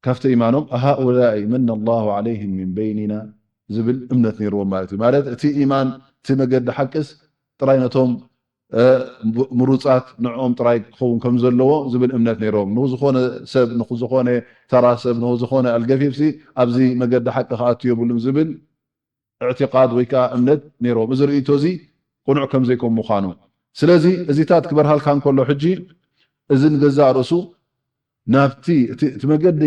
ካብቲ ኢማኖም፣ ኣሃኡላኢ መነ ላሁ ዓለይህም ሚን በይኒና ዝብል እምነት ነይርዎም ማለት እዩ። ማለት እቲ ኢማን፣ እቲ መገዲ ሓቅስ ጥራይ ነቶም፣ እ፣ ሙ-፣ ምሩጻት ንዕኦም ጥራይ ክኸውን ከም ዘለዎ ዝብል እምነት ነይርዎም። ንዝኾነ ሰብ፣ ንዝኾነ ተራ ሰብ፣ ንዝኾነ ኣልገፊፍሲ ኣብዚ መገዲ ሓቂ ክኣቱ የብሉን ዝብል እዕትቃድ ወይ ከዓ እምነት ነይርዎም። እዚ ርእይቶ እዚ ቅኑዕ ከም ዘይኮን ምዃኑ። ስለዚ እዚታት ክበርሃልካ እንከሎ ሕጂ እዚ ንገዛእ ርእሱ ናብቲ እቲ፣ እቲ መገዲ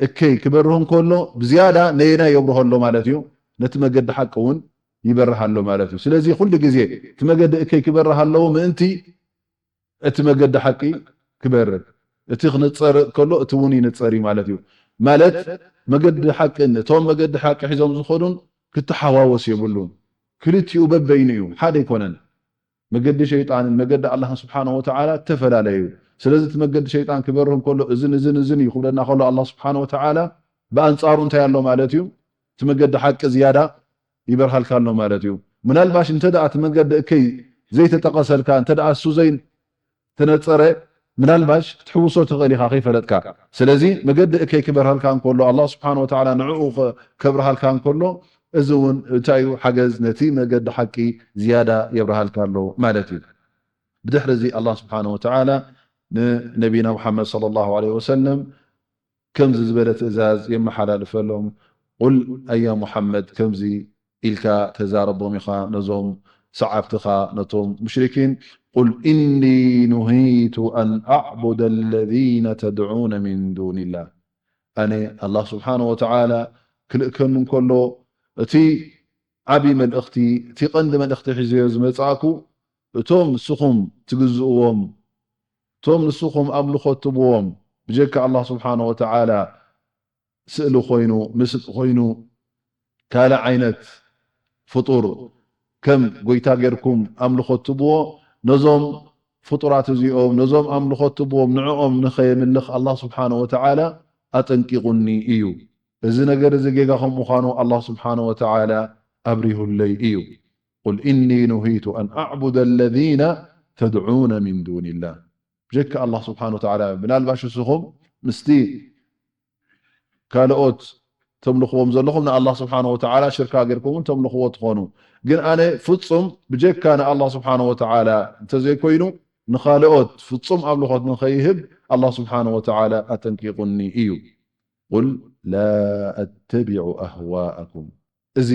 እከይ ክበርህ እንከሎ ብዝያዳ ነየናይ የብርሆ ኣሎ ማለት እዩ? ነቲ መገዲ ሓቂ እውን ይበርህ ኣሎ ማለት እዩ። ስለዚ ኩሉ ግዜ እቲ መገዲ እከይ ክበርህ ኣለዎ ምእንቲ እቲ መገዲ ሓቂ ክበርህ፣ እቲ ክንጸር ከሎ እቲ እውን ይንጸር እዩ ማለት እዩ። ማለት መገዲ ሓቅን እቶም መገዲ ሓቂ ሒዞም ዝኸዱን ክትሓዋወስ የብሉን። ክልቲኡ በበይኑ እዩ፣ ሓደ ኣይኮነን። መገዲ ሸይጣንን መገዲ ኣላህን ስብሓንሁ ወተዓላ እተፈላለየ እዩ። ስለዚ እቲ መገዲ ሸይጣን ክበርህ እንከሎ እዝን እዝን እዝን እዩ ክብለና ከሎ ኣላህ ስብሓንሁ ወተዓላ ብኣንጻሩ እንታይ ኣሎ ማለት እዩ? እቲ መገዲ ሓቂ ዝያዳ ይበርሃልካ ኣሎ ማለት እዩ። ምናልባሽ እንተ ደኣ እቲ መገዲ እከይ ዘይተጠቐሰልካ፣ እንተ ደኣ እሱ ዘይተነጸረ፣ ምናልባሽ ክትሕውሶ ትኽእል ኢኻ ከይፈለጥካ። ስለዚ መገዲ እከይ ክበርሃልካ እንከሎ፣ ኣላህ ስብሓን ወተዓላ ንዕኡ ከ-፣ ከብርሃልካ እንከሎ፣ እዚ እውን እንታይ እዩ? ሓገዝ ነቲ መገዲ ሓቂ ዝያዳ የብርሃልካ ኣሎ ማለት እዩ። ብድሕሪ እዚ ኣላህ ስብሓን ወተዓላ ንነቢና ሙሓመድ ሰለላሁ ዐለይሂ ወሰለም ከምዚ ዝበለ ትእዛዝ የመሓላልፈሎም። ቁል ኣያ ሙሓመድ፣ ከምዚ ኢልካ ተዛረቦም ኢኻ ነዞም ሰዓብትኻ፣ ነቶም ሙሽሪኪን። ቁል ኢኒ ኑሂቱ ኣን ኣዕቡደ ለዚነ ተድዑነ ሚን ዱንላህ። ኣነ ኣላህ ስብሓነ ወተዓላ ክልእከኒ እንከሎ፣ እቲ ዓቢ መልእኽቲ፣ እቲ ቀንዲ መልእኽቲ ሒዘዮ ዝመጻእኩ፣ እቶም ንስኹም ትግዝእዎም፣ እቶም ንስኹም ኣምልኾ ትብዎም፣ ብጀካ ኣላህ ስብሓነ ወተዓላ ስእሊ ኮይኑ፣ ምስሊ ኮይኑ፣ ካልእ ዓይነት ፍጡር ከም ጎይታ ጌርኩም ኣምልኾ ትብዎ፣ ነዞም ፍጡራት እዚኦም፣ ነዞም ኣምልኾ ትብዎም፣ ንዕኦም ንኸየምልኽ ኣላህ ስብሓነ ወተዓላ ኣጠንቂቑኒ እዩ። እዚ ነገር እዚ ጌጋ ከም ምዃኑ ኣላህ ስብሓነ ወተዓላ ኣብሪሁለይ እዩ። ቁል ኢኒ ኑሂቱ ኣን ኣዕቡደ ለዚነ ተድዑነ ሚን ዱንላህ። ብጀካ ኣላህ ስብሓነ ወተዓላ፣ ምናልባሽ ንስኹም ምስቲ ካልኦት ተምልኽዎም ዘለኹም ንኣላህ ስብሓነ ወተዓላ ሽርካ ጌርኩም እውን ተምልኽዎ ትኾኑ። ግን ኣነ ፍጹም ብጀካ ንኣላህ ስብሓነ ወተዓላ እንተዘይኮይኑ፣ ንኻልኦት ፍጹም ኣምልኾት ንኸይህብ ኣላህ ስብሓነ ወተዓላ ኣጠንቂቑኒ እዩ። ቁል ላ ኣተቢዑ ኣህዋኣኩም። እዚ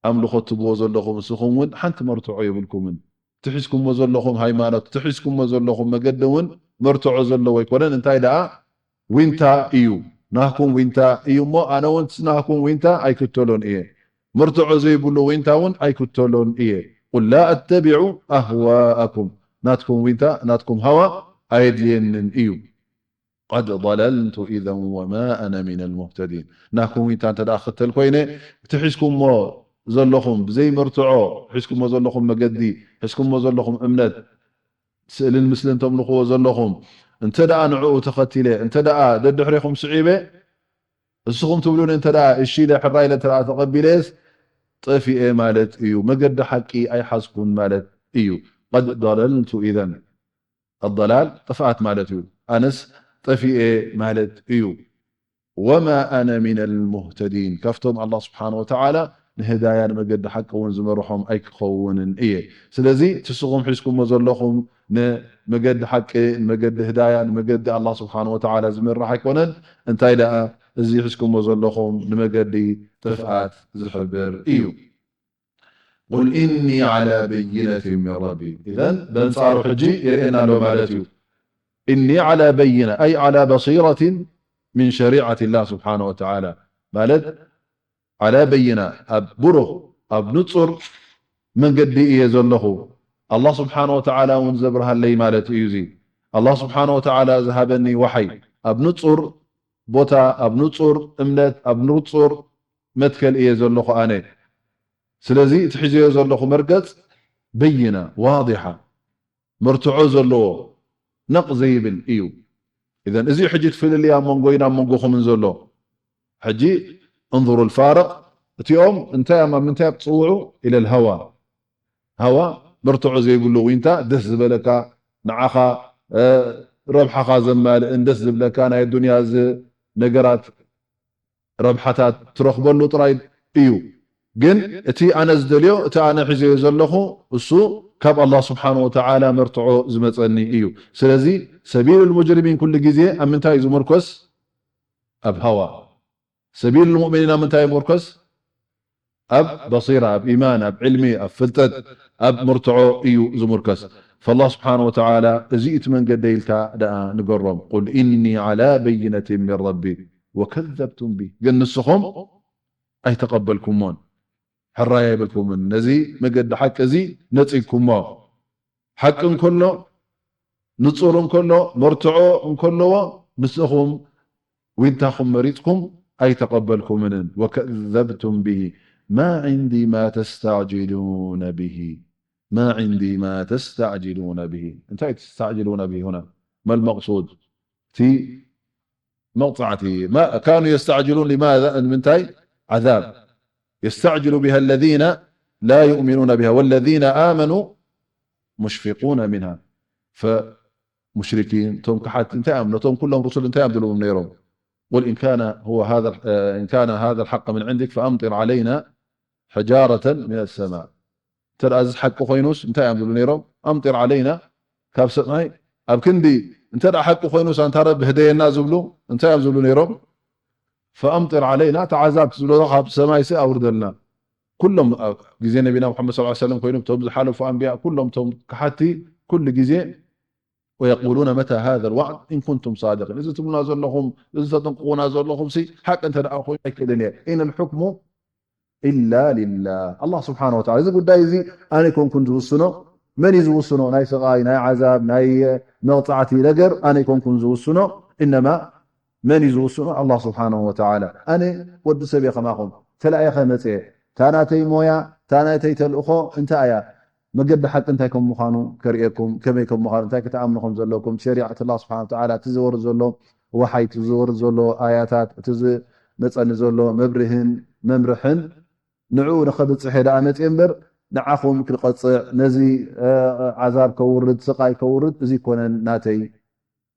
ኣምልኾ ትብዎ ዘለኹም ንስኹም እውን ሓንቲ መርትዖ የብልኩምን። እቲ ሒዝኩሞ ዘለኹም ሃይማኖት፣ እቲ ሒዝኩሞ ዘለኹም መገዲ እውን መርትዖ ዘለዎ ኣይኮነን። እንታይ ደኣ ዊንታ እዩ፣ ናህኩም ዊንታ እዩ እሞ፣ ኣነ እውን ናህኩም ዊንታ ኣይክተሎን እየ። መርትዖ ዘይብሉ ዊንታ እውን ኣይክተሎን እየ። ቁል ላ ኣተቢዑ ኣህዋኣኩም። ናትኩም ዊንታ፣ ናትኩም ሃዋ ኣየድልየንን እዩ። قد ضللت إذا وما أنا من المهتدين። ናኩም ዊንታ እንተ ደኣ ክተል ኮይነ፣ እቲ ሒዝኩሞ ዘለኹም ብዘይ መርትዖ፣ ሒዝኩሞ ዘለኹም መገዲ፣ ሒዝኩሞ ዘለኹም እምነት፣ ስእልን ምስልን ተምልኽዎ ዘለኹም፣ እንተ ደኣ ንዕኡ ተኸቲለ፣ እንተ ደኣ ደድሕሬኹም ስዒበ፣ እስኹም ትብሉኒ እንተ ደኣ እሺ ኢለ፣ ሕራይ ኢለ እንተ ደኣ ተቐቢለስ፣ ጠፊኤ ማለት እዩ። መገዲ ሓቂ ኣይሓዝኩን ማለት እዩ። قد ضللت إذا። الضلال ጥፍኣት ማለት እዩ። ኣነስ ጠፊኤ ማለት እዩ። وما أنا من المهتدين። ካብቶም ኣላህ ስብሓነ ወተዓላ ንህዳያ፣ ንመገዲ ሓቂ እውን ዝመርሖም ኣይክኸውንን እየ። ስለዚ እቲ ንስኹም ሒዝኩሞ ዘለኹም ንመገዲ ሓቂ፣ ንመገዲ ህዳያ፣ ንመገዲ ኣላህ ስብሓነ ወተዓላ ዝመርሕ ኣይኮነን። እንታይ ደኣ እዚ ሒዝኩሞ ዘለኹም ንመገዲ ጥፍኣት ዝሕብር እዩ። قل إني على بينة من ربي። إذن በንጻሩ ሕጂ የርእየና ኣሎ ማለት እዩ። إني على بينة، أي على بصيرة من شريعة الله سبحانه وتعالى። ማለት على بينة፣ ኣብ ብሩህ፣ ኣብ ንጹር መንገዲ እየ ዘለኹ። ኣላህ ስብሓነ ወተዓላ እውን ዘብርሃለይ ማለት እዩ። እዚ ኣላህ ስብሓነ ወተዓላ ዝሃበኒ ወሓይ ኣብ ንጹር ቦታ፣ ኣብ ንጹር እምነት፣ ኣብ ንጹር መትከል እየ ዘለኹ ኣነ። ስለዚ እቲ ሒዘዮ ዘለኹ መርገጽ በይና፣ ዋዲሓ፣ መርትዖ ዘለዎ፣ ነቕ ዘይብል እዩ። ኢዘን እዚ ሕጂ እቲ ፍልልይ ኣብ መንጎይን ኣብ መንጎኹምን ዘሎ። ሕጂ እንظروا الفارق። እቲኦም እንታይ እዮም፣ ኣብ ምንታይ እዮም ትጽውዑ? إلى الهوى። ሃዋ፣ መርትዖ ዘይብሉ ዊንታ፣ ደስ ዝበለካ፣ ንዓኻ፣ እ፣ ረብሓኻ ዘማልእን ደስ ዝብለካ ናይ ኣዱንያ ዝ-፣ ነገራት ረብሓታት ትረኽበሉ ጥራይ እዩ። ግን እቲ ኣነ ዝደልዮ፣ እቲ ኣነ ሒዘዮ ዘለኹ፣ እሱ ካብ ኣላህ ስብሓነ ወተዓላ መርትዖ ዝመጸኒ እዩ። ስለዚ ሰቢሉል ሙጅሪሚን ኩሉ ግዜ ኣብ ምንታይ እዩ ዝምርኮስ? ኣብ ሃዋ። ሰቢሉል ሙእሚኒን ኣብ ምንታይ ይምርኮስ? ኣብ በሲራ፣ ኣብ ኢማን፣ ኣብ ዕልሚ፣ ኣብ ፍልጠት፣ ኣብ መርትዖ እዩ ዝምርከስ። ፈላህ ስብሓነ ወተዓላ እዚ እቲ መንገደይ ኢልካ ደኣ ንገሮም። ቁል ኢኒ ዓላ በይነትን ሚን ረቢ ወከዘብቱም ቢህ። ግን ንስኹም ኣይተቐበልኩሞን፣ ሕራይ ኣይበልኩምን። ነዚ መገዲ ሓቂ እዚ ነጺግኩሞ። ሓቂ እንከሎ፣ ንጹር እንከሎ፣ መርትዖ እንከለዎ፣ ንስኹም ዊንታኹም መሪጽኩም ኣይተቐበልኩምንን። ወከዘብቱም ቢሂ ማ ዒንዲ ማ ተስተዕጅሉነ ቢሂ። ማ ዒንዲ ማ ተስተዕጅሉነ ቢሂ። እንታይ ተስተዕጅሉነ ቢሂ ሁና? መል መቕሱድ? እቲ መቕጻዕቲ። ማ-፣ ካኑ የስተዕጅሉን ሊማዛ? ንምንታይ? ዓዛብ። የስተዕጅሉ ቢሃ ለዚነ ላ ዩእሚኑነ ቢሃ ወለዚነ ኣመኑ ሙሽፊቁነ ሚንሃ። ፈ-፣ ሙሽሪኪን፣ እቶም ከሓድቲ እንታይ እዮም? ነቶም ኩሎም ሩሱል እንታይ እዮም ዝብልዎም ነይሮም? ቁል ኢን ካነ ሁወ ሃዘ፣ ኢን ካነ ሃዘ ልሓቀ ምን ዒንዲክ ፈኣምጢር ዓለይና ሕጃረተን ሚነ ሰማእ። እንተ ደኣ እዚ ሓቂ ኮይኑስ እንታይ እዮም ዝብሉ ነይሮም? ኣምጢር ዓለይና፣ ካብ ሰማይ ኣብ ክንዲ፣ እንተ ደኣ ሓቂ ኮይኑስ ኣንታ ረቢ ህደየና ዝብሉ እንታይ እዮም ዝብሉ ነይሮም? ፈኣምጢር ዓለይና፣ እቲ ዓዛብ ትብሎ ካብ ሰማይሲ ኣውርደልና። ኩሎም ኣብ ግዜ ነቢና ሙሓመድ ሰለላሁ ዐለይሂ ወሰለም ኮይኖም፣ እቶም ዝሓለፉ ኣንብያ፣ ኩሎም እቶም ከሓድቲ ኩሉ ግዜ ወየቁሉነ መታ ሃዘ ልዋዕድ ኢን ኩንቱም ሳዲቂን። እዚ ትብሉና ዘለኹም፣ እዚ ተጠንቅቑና ዘለኹምሲ ሓቂ እንተ ደኣ ኮይኑ ኣይክእልን እየ። ኢን ልሑክሙ ኢላ ሊላህ። ኣላህ ስብሓነ ወተዓላ፣ እዚ ጉዳይ እዚ ኣነ ኣይኮንኩን ዝውስኖ። መን እዩ ዝውስኖ? ናይ ስቓይ፣ ናይ ዓዛብ፣ ናይ መቕጻዕቲ ነገር ኣነ ኣይኮንኩን ዝውስኖ። ኢነማ መን እዩ ዝውስኖ? ኣላህ ስብሓነሁ ወተዓላ። ኣነ ወዲ ሰብ እየ ከማኹም፣ ተላኢኸ መጽየ። እታ ናተይ ሞያ፣ እታ ናተይ ተልእኾ እንታይ እያ? መገዲ ሓቂ እንታይ ከም ምዃኑ ከርእየኩም፣ ከመይ ከም ምዃኑ፣ እንታይ ክትኣምኑ ከም ዘለኩም፣ ሸሪዓት ኣላህ ስብሓነሁ ወተዓላ፣ እቲ ዝወርድ ዘሎ ወሓይ፣ እቲ ዝወርድ ዘሎ ኣያታት፣ እቲ ዝመጸኒ ዘሎ መብርህን መምርሕን፣ ንዕኡ ንኸብጽሕ እየ ደኣ መጽየ እምበር፣ ንዓኹም ክቐጽዕ፣ ነዚ፣ እ፣ ዓዛብ ከውርድ፣ ስቓይ ከውርድ፣ እዚ ኣይኮነን ናተይ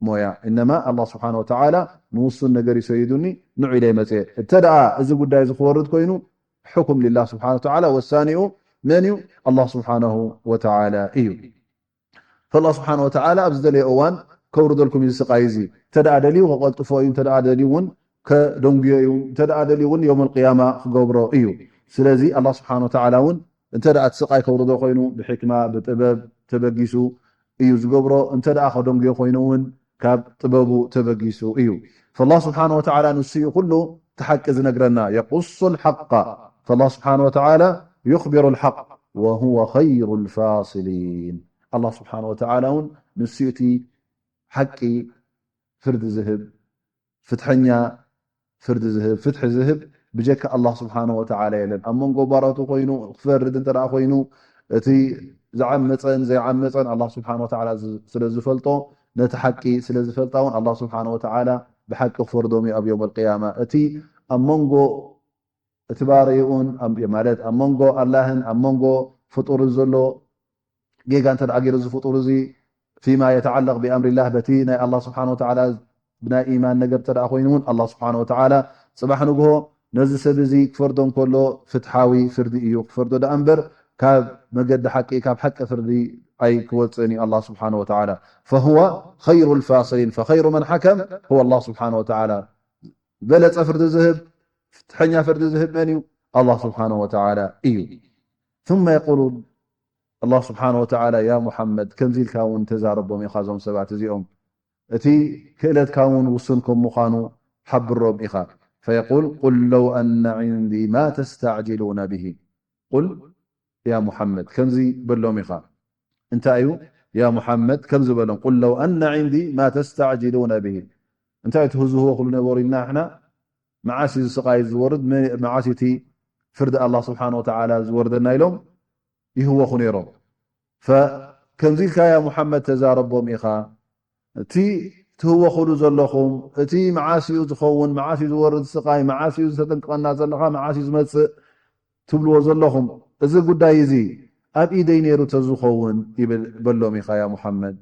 ሞያ። እነማ ኣላህ ስብሓነ ወተዓላ ንውሱን ነገር እዩ ሰይዱኒ፣ ንዑ ኢለ መጽየ። እንተ ደኣ እዚ ጉዳይ እዚ ክወርድ ኮይኑ፣ ሕኩም ሊላህ ስብሓነ ወተዓላ፣ ወሳኒኡ መን እዩ? ኣላህ ስብሓነሁ ወተዓላ እዩ። ፈላህ ስብሓነ ወተዓላ ኣብ ዝደለየ እዋን ከውርደልኩም እዩ ስቓይ እዚ። እንተ ደኣ ደልዩ ከቐልጥፎ እዩ፣ እንተ ደኣ ደልዩ እውን ከደንጉዮ እዩ፣ እንተ ደኣ ደልዩ እውን የውመል ቅያማ ክገብሮ እዩ። ስለዚ ኣላህ ስብሓነ ወተዓላ እውን እንተ ደኣ እቲ ስቓይ ከውርዶ ኮይኑ ብሕክማ፣ ብጥበብ ተበጊሱ እዩ ዝገብሮ። እንተ ደኣ ከደንጉዮ ኮይኑ እውን ካብ ጥበቡ ተበጊሱ እዩ። ፈላህ ስብሓነ ወተዓላ ንሱ እዩ ኩሉ እቲ ሓቂ ዝነግረና። የቁሱ ልሓቃ። ፈላህ ስብሓነ ወተዓላ ዩኽቢሩ ልሓቅ ወሁወ ኸይሩ ልፋሲሊን። ኣላህ ስብሓን ወተዓላ እውን ንሱ እቲ ሓቂ ፍርዲ ዝህብ፣ ፍትሐኛ ፍርዲ ዝህብ፣ ፍትሒ ዝህብ ብጀካ ኣላህ ስብሓን ወተዓላ የለን። ኣብ መንጎ ባሮቱ ኮይኑ ክፈርድ እንተ ደኣ ኮይኑ፣ እቲ ዝዓመፀን ዘይዓመፀን ኣላህ ስብሓን ወተዓላ ዝ-፣ ስለ ዝፈልጦ፣ ነቲ ሓቂ ስለ ዝፈልጣ እውን ኣላህ ስብሓን ወተዓላ ብሓቂ ክፈርዶም እዩ ኣብ የውም ኣልቅያማ። እቲ ኣብ መንጎ እቲ ባርይኡን ኣብ-፣ ማለት ኣብ መንጎ ኣላህን ኣብ መንጎ ፍጡርን ዘሎ ጌጋ እንተ ደኣ ገይሩ እዚ ፍጡር እዚ ፊማ የተዓለቕ ብኣምሪላህ በቲ ናይ ኣላህ ስብሓን ወተዓላ ብናይ ኢማን ነገር እንተ ደኣ ኮይኑ እውን ኣላህ ስብሓን ወተዓላ ጽባሕ ንግሆ ነዚ ሰብ እዚ ክፈርዶ እንከሎ ፍትሓዊ ፍርዲ እዩ ክፈርዶ ደኣ እምበር ካብ መገዲ ሓቂ ካብ ሓቂ ፍርዲ ኣይክወፅእን እዩ ኣላህ ስብሓን ወተዓላ። ፈሁወ ኸይሩ ልፋስሊን ፈኸይሩ መን ሓከም ሁወ ኣላህ ስብሓን ወተዓላ። ዝበለጸ ፍርዲ ዝህብ፣ ፍትሐኛ ፍርዲ ዝህብ መን እዩ? ኣላህ ስብሓነሁ ወተዓላ እዩ። ثم يقول الله سبحانه وتعالى يا محمد، ከምዚ ኢልካ እውን ተዛረቦም ኢኻ እዞም ሰባት እዚኦም፣ እቲ ክእለትካ እውን ውሱን ከም ምዃኑ ሓብሮም ኢኻ። فيقول قل لو أن عندي ما تستعجلون به. قل يا محمد، ከምዚ በሎም ኢኻ። እንታይ እዩ? يا محمد፣ ከምዚ በሎም፣ قل لو أن عندي ما تستعجلون به። እንታይ እዩ ትህዝዎ ኩሉ ነበሩ ኢልና ንሕና? መዓስ እዩ ስቓይ ዝወርድ? መ-፣ መዓስ እቲ ፍርዲ ኣላህ ስብሓን ወተዓላ ዝወርደና ኢሎም ይህወኹ ነይሮም። ፈ-፣ ከምዚ ኢልካ ያ ሙሓመድ ተዛረቦም ኢኻ። እቲ ትህወኹሉ ዘለኹም፣ እቲ መዓስ እዩ ዝኸውን፣ መዓስ እዩ ዝወርድ ስቓይ፣ መዓስ እዩ ዝተጠንቀቐና ዘለኻ፣ መዓስ እዩ ዝመጽእ ትብልዎ ዘለኹም፣ እዚ ጉዳይ እዚ ኣብ ኢደይ ነይሩ ተዝኸውን ይብል በሎም ኢኻ ያ ሙሓመድ፣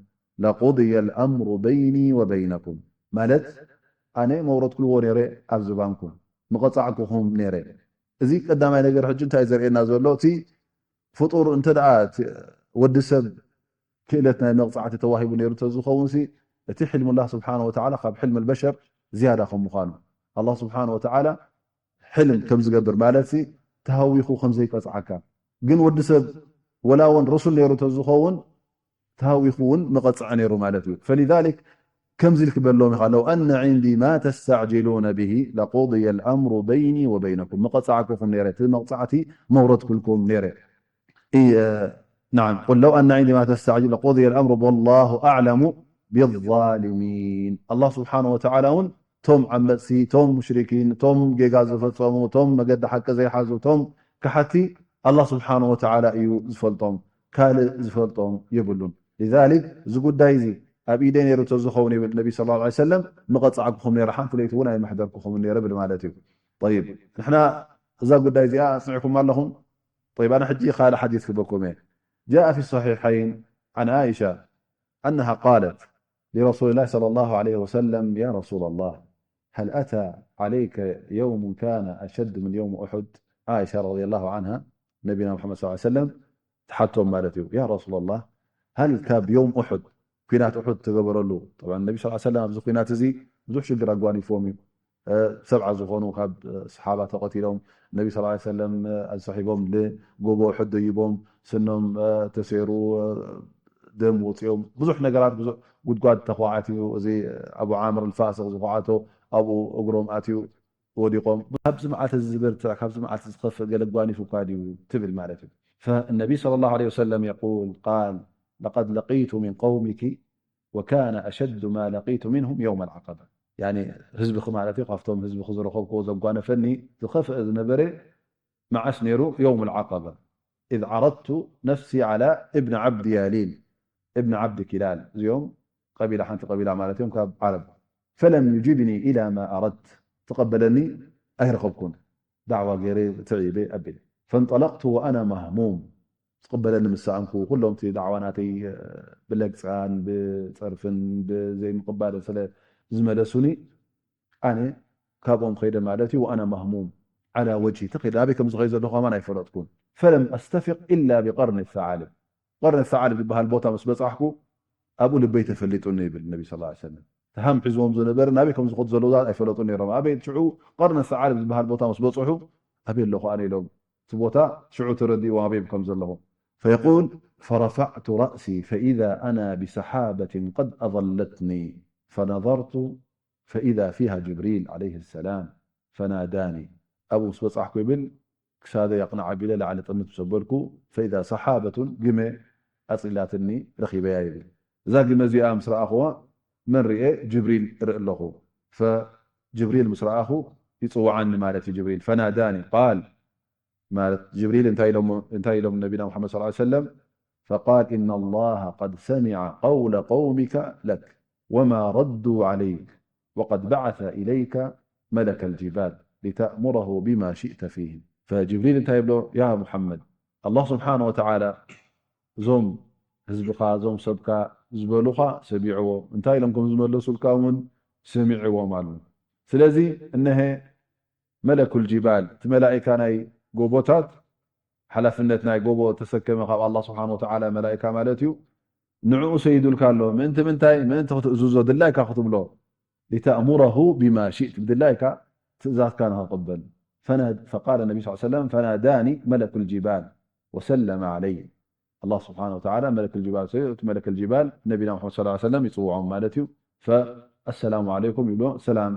ለቁድየ ልኣምሩ በይኒ ወበይነኩም፣ ማለት ኣነ መውረድኩልዎ ነይረ ኣብ ዝባንኩም፣ ምቐጻዕኩኹም ነይረ። እዚ ቀዳማይ ነገር ሕጂ እንታይ ዘርእየና ዘሎ? እቲ ፍጡር እንተ ደኣ እቲ ወዲ ሰብ ክእለት ናይ መቕጻዕቲ ተዋሂቡ ነይሩ ተዝኸውን ሲ፣ እቲ ሕልሙላህ ስብሓነ ወተዓላ ካብ ሕልም ልበሸር ዝያዳ ከም ምዃኑ፣ ኣላህ ስብሓነ ወተዓላ ሕልም ከም ዝገብር ማለት ሲ፣ ተሃዊኹ ከም ዘይቀጽዓካ። ግን ወዲ ሰብ ወላ እውን ሩሱል ነይሩ ተዝኸውን ተሃዊኹ እውን መቐጽዐ ነይሩ ማለት እዩ። ፈሊዛሊክ ከምዚ ኢልክ በሎም ኢኻ፣ ለው ኣነ ዒንዲ ማ ተስተዕጅሉነ ብሂ ለቁድየ ልኣምሩ በይኒ ወበይነኩም፣ መቐጻዕኩኹም ነይረ፣ እቲ መቕጻዕቲ መውረድኩልኩም ነይረ። إي، نعم، قل لو أن عندي ما تستعجل لقضي الأمر والله أعلم بالظالمين። ኣላህ ስብሓነ ወተዓላ እውን ቶም ዓመፅቲ፣ ቶም ሙሽሪኪን፣ ቶም ጌጋ ዝፈፀሙ፣ ቶም መገዲ ሓቂ ዘይሓዙ፣ ቶም ከሓቲ ኣላህ ስብሓነ ወተዓላ እዩ ዝፈልጦም፣ ካልእ ዝፈልጦም የብሉን። ሊዛሊክ እዚ ጉዳይ እዚ ኣብ ኢደይ ነይሩ ተዝኸውን ይብል ነቢ ሰለላሁ ዐለይሂ ወሰለም፣ ምቐፃዕኩኹም ነይረ፣ ሓንቲ ለይቲ እውን ኣይመሕደርኩኹምን ነይረ ብል ማለት እዩ። ጠይብ፣ ንሕና እዛ ጉዳይ እዚኣ ኣፅኒዕኩም ኣለኹም። طيب، أنا حجي خال حديث بكم. جاء في الصحيحين عن عائشة أنها قالت لرسول الله صلى الله عليه وسلم: يا رسول الله، هل أتى عليك يوم كان أشد من يوم أحد؟ عائشة رضي الله عنها، نبينا محمد صلى الله عليه وسلم تحتم مالتي: يا رسول الله، هل كاب يوم أحد، ኲናት ኡሑድ ተገበረሉ። ጠብዓን ነቢ ሰለላሁ ዐለይሂ ወሰለም ኣብዚ ኲናት እዚ ብዙሕ ሽግር ኣጓኒፍዎም እዩ። እ፣ ሰብዓ ዝኾኑ ካብ፣ እ፣ ሰሓባ ተቐቲሎም፣ ነቢ ሰለላሁ ዐለይሂ ወሰለም፣ እ፣ ኣስሒቦም ንጎቦ ኡሑድ ደይቦም፣ ስኖም፣ እ፣ ተሰይሩ፣ እ፣ ደም ወፂኦም፣ ብዙሕ ነገራት፣ ብዙሕ ጉድጓድ ተኳዓት እዩ። እዚ፣ እ፣ ኣቡ ዓምር ኣልፋስቕ ዝኳዓቶ ኣብኡ እግሮም ኣትዩ ወዲቖም። ካብዚ መዓልቲ እዚ ዝበርትዕ፣ ካብዚ መዓልቲ ዝኸፍእ ገለ ኣጓኒፉ እኳ ድዩ ትብል ማለት እዩ። فالنبي صلى الله عليه وسلم يقول، قال: لقد لقيت من قومك وكان أشد ما لقيت منهم يوم العقبة. ያኒ ህዝብኺ ማለት እዩ፣ ካብቶም ህዝብኺ ዝረኸብክዎ ዘጓነፈኒ ዝኸፍአ ዝነበረ መዓስ ነይሩ? يوم العقبة، إذ عرضت نفسي على ابن عبد ياليل، ابن عبد كلال، እዚኦም ቀቢላ፣ ሓንቲ ቀቢላ ማለት እዮም ካብ ዓረብ። فلم يجبني إلى ما أردت، ተቐበለኒ ኣይረኸብኩን። ዳዕዋ ገይረ ትዒበ ኣቢለ። فانطلقت وأنا مهموم، ዝቕበለኒ ምስ ሰኣንኩ፣ ኩሎም እቲ ዳዕዋ ናተይ፣ እ፣ ብለግጻን ብጸርፍን ብዘይምቕባልን ስለ ዝመለሱኒ፣ ኣነ ካብኦም ኸይደ ማለት እዩ። وأنا مهموم على وجهي، ተኸይደ ኣበይ ከም ዝኸይድ ዘለኹ ከማን ኣይፈለጥኩን። فلم أستفق إلا بقرن الثعالب، ቀርኒ ሰዓልብ ዝበሃል ቦታ ምስ በጻሕኩ፣ ኣብኡ ልበይ ተፈሊጡኒ ይብል ነቢ ሰለላሁ ዐለይሂ ወሰለም። እቲ ሃም ሒዝዎም ዝነበረ ናበይ ከም ዝኸዱ ዘለዉ ኣይፈለጡን ነይሮም። ኣበይ ሽዑ ቀርኒ ሰዓልብ ዝበሃል ቦታ ምስ በጽሑ፣ ኣበይ ኣለኹ ኣነ ኢሎም፣ እቲ ቦታ ሽዑ ተረዲእዎም ኣበይ ከም ዘለኹ። فيقول: فرفعت رأسي فإذا أنا بسحابة قد أظلتني، فنظرت فإذا فيها جبريل عليه السلام فناداني. ኣብኡ ምስ በጻሕኩ ይብል፣ ክሳደይ ኣቕንዕ ኣቢለ ላዕሊ ጥምት ምስ ኣበልኩ፣ فإذا سحابة፣ ግመ ኣጽሊላትኒ ረኺበያ ይብል። እዛ ግመ እዚኣ ምስ ረኣኹዋ መን ርኤ? ጅብሪል እርኢ ኣለኹ። ፈጅብሪል ምስ ረኣኹ ይጽውዓኒ ማለት እዩ። ጅብሪል ፈናዳኒ ቃል ማለት ጅብሪል እንታይ ኢሎም እንታይ ኢሎም ነቢና ሙሐመድ ሰለላሁ ዐለይሂ ወሰለም فقال إن الله قد سمع قول قومك لك وما ردوا عليك وقد بعث إليك ملك الجبال لتأمره بما شئت فيهم فجبريل እንታይ ይብሎ ያ ሙሐመድ ኣላህ ስብሓነ ወተዓላ እዞም ህዝብኻ እዞም ሰብካ ዝበሉኻ ሰሚዕዎ እንታይ ኢሎም ከም ዝመለሱልካ እውን ሰሚዕዎም ኣሉ ስለዚ እነሀ መለኩል ጂባል እቲ መላኢካ ናይ ጎቦታት ሓላፍነት ናይ ጎቦ ተሰከመ ካብ ኣላህ ስብሓን ወተዓላ መላኢካ ማለት እዩ ንዕኡ ሰይዱልካ ኣሎ ምእንቲ ምንታይ ምእንቲ ክትእዝዞ ድላይካ ክትብሎ ሊተእሙረሁ ቢማ ሽእት ብድላይካ ትእዛዝካ ንክቕበል ፈቃለ ነቢ ስ ሰለም ፈናዳኒ መለኩል ጂባል ወሰለመ ዓለይ ኣላህ ስብሓን ወተዓላ መለኩል ጂባል ሰይዱ እቲ መለኩል ጂባል ነቢና ሙሐመድ ስ ሰለም ይፅውዖም ማለት እዩ ፈኣሰላሙ ዓለይኩም ይብሎ ሰላም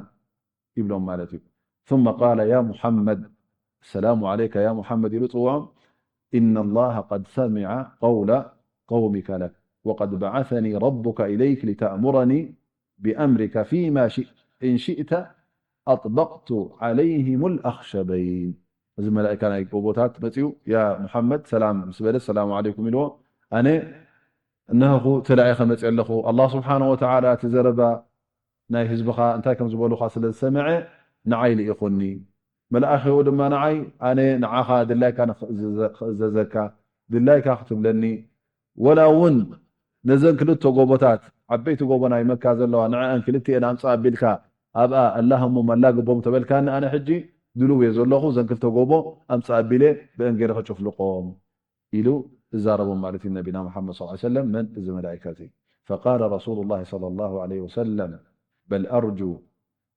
ይብሎም ማለት እዩ ثم قال يا محمد السلام عليك يا محمد ኢሉ ፅውዖም إن الله قد سمع قول قومك لك وقد بعثني ربك إليك لتأمرني بأمرك فيما شئت إن شئت أطبقت عليهم الأخشبين እዚ መላእካ ናይ ጎቦታት መፅኡ ያ ሙሐመድ ሰላም ምስ በለ ሰላሙ ዓለይኩም ኢልዎ ኣነ እነሆኹ ተላኢኸ መፅእ ኣለኹ ኣላህ ስብሓን ወተዓላ እቲ ዘረባ ናይ ህዝብኻ እንታይ ከም ዝበሉኻ ስለ ዝሰምዐ ንዓይ ልኢኹኒ። መልኣኽ ሂቡ ድማ ንዓይ ኣነ ንዓኻ ድላይካ ክእዘዘካ ድላይካ ክትብለኒ ወላ እውን ነዘን ክልተ ጎቦታት ዓበይቲ ጎቦ ናይ መካ ዘለዋ ንዐአን ክልቲኤን ኣምፅእ ኣቢልካ ኣብኣ ኣላህሞም ኣላግቦም ተበልካኒ ኣነ ሕጂ ድልው እየ ዘለኹ እዘን ክልተ ጎቦ ኣምፅእ ኣቢለ ብአን ገይረ ክጭፍልቆም ኢሉ እዛረቦም ማለት እዩ ነቢና ሙሓመድ صلى الله عليه وسلم መን እዚ መላኢካ እዚ فقال رسول الله صلى الله عليه وسلم بل أرجو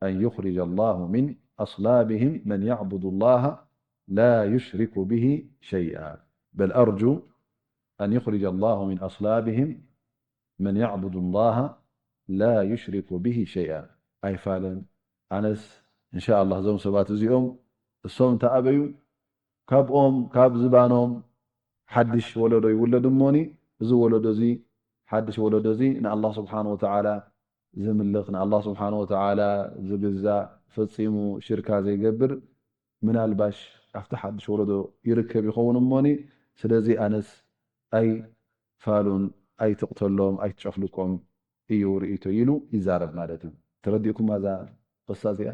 أن يخرج الله من أصلابهم من يعبد الله لا يشرك به شيئا بل أرجو أن يخرج الله من أصلابهم من يعبد الله لا يشرك به شيئا ኣይፋለን ኣነስ እንሻ ኣላህ እዞም ሰባት እዚኦም እሶም እንተኣበዩ ካብኦም ካብ ዝባኖም ሓድሽ ወለዶ ይውለድ እሞኒ እዚ ወለዶ እዚ ሓድሽ ወለዶ እዚ ንኣላህ ስብሓን ወተዓላ ዝምልኽ ንኣላህ ስብሓን ወተዓላ ዝግዛእ ፈፂሙ ሽርካ ዘይገብር ምናልባሽ ኣብቲ ሓድሽ ወለዶ ይርከብ ይኸውን እሞኒ ስለዚ ኣነስ ኣይፋሉን ኣይትቕተሎም ኣይትጨፍልቆም እዩ ርእይቶ ኢሉ ይዛረብ ማለት እዩ ተረዲእኩማ እዛ ቅሳ እዚኣ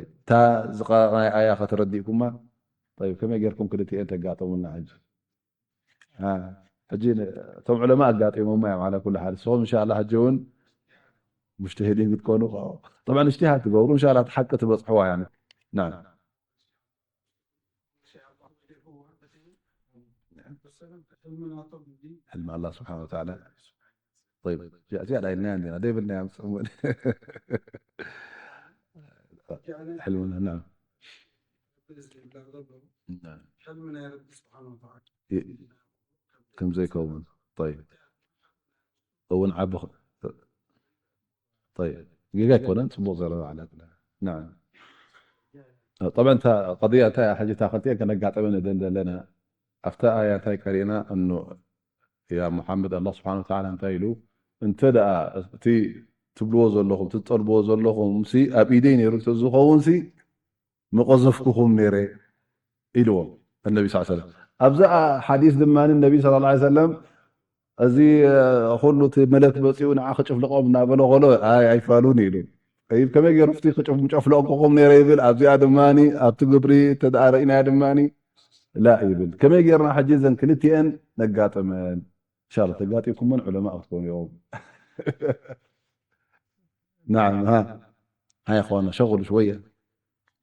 እታ ዝቃ ናይ ኣያ ከተረዲእኩማ ከመይ ጌርኩም ክልትኤን ተጋጠሙና ሕጂ ሕጂ እቶም ዑለማ ኣጋጢሞማ እዮም ዓላ ኩሉ ሓል ንስኹም እንሻ ኣላ ሕጂ እውን ሙጅተሂዲን ክትኮኑ ጠብዓ እጅትሃድ ትገብሩ እንሻ ኣላ ሓቂ ትበፅሕዋ ያ ሕልሚ ኣላ ስብሓን ወተዓላ እዚኣ ዳይልና እንዲና ደይብልና ሕልምና ከም ዘይከውን እውን ዓቢ ጌጋ ኣይኮነን ፅቡቅ ዘረባ ዓላ طبعا እታ قضية እንታይ ሕጂ እታ ክልቲኤን ከነጋጠመን ንደሊ ዘለና ኣብታ ኣያ እንታይ ቀሪእና እኖ ያ ሙሓመድ ኣላህ ስብሓን ወተዓላ እንታይ ኢሉ እንተ ደኣ እቲ ትብልዎ ዘለኹም ትጠልብዎ ዘለኹም ሲ ኣብ ኢደይ ነይሩ ተዝኸውን ሲ ምቐዘፍኩኹም ነይረ ኢልዎም ነቢ ስ ሰለም ኣብዛ ሓዲስ ድማ ነቢ ስ ሰለም እዚ ኩሉ እቲ መለክ መፂኡ ንዓ ክጭፍልቆም እናበለ ከሎ ኣይ ኣይፋሉን ኢሉ ከመይ ገይሩ ቲ ክጨፍልቆኩም ነይረ ይብል ኣብዚኣ ድማ ኣብቲ ግብሪ ተደኣ ረኢናያ ድማ ላ ይብል ከመይ ገይርና ሕጂ ዘን ክልቲኤን ነጋጠመን እንሻላ ተጋጢምኩመን ዑለማ ክትኮኑ እዮም نعم ها ها يا اخوانا شغلوا شويه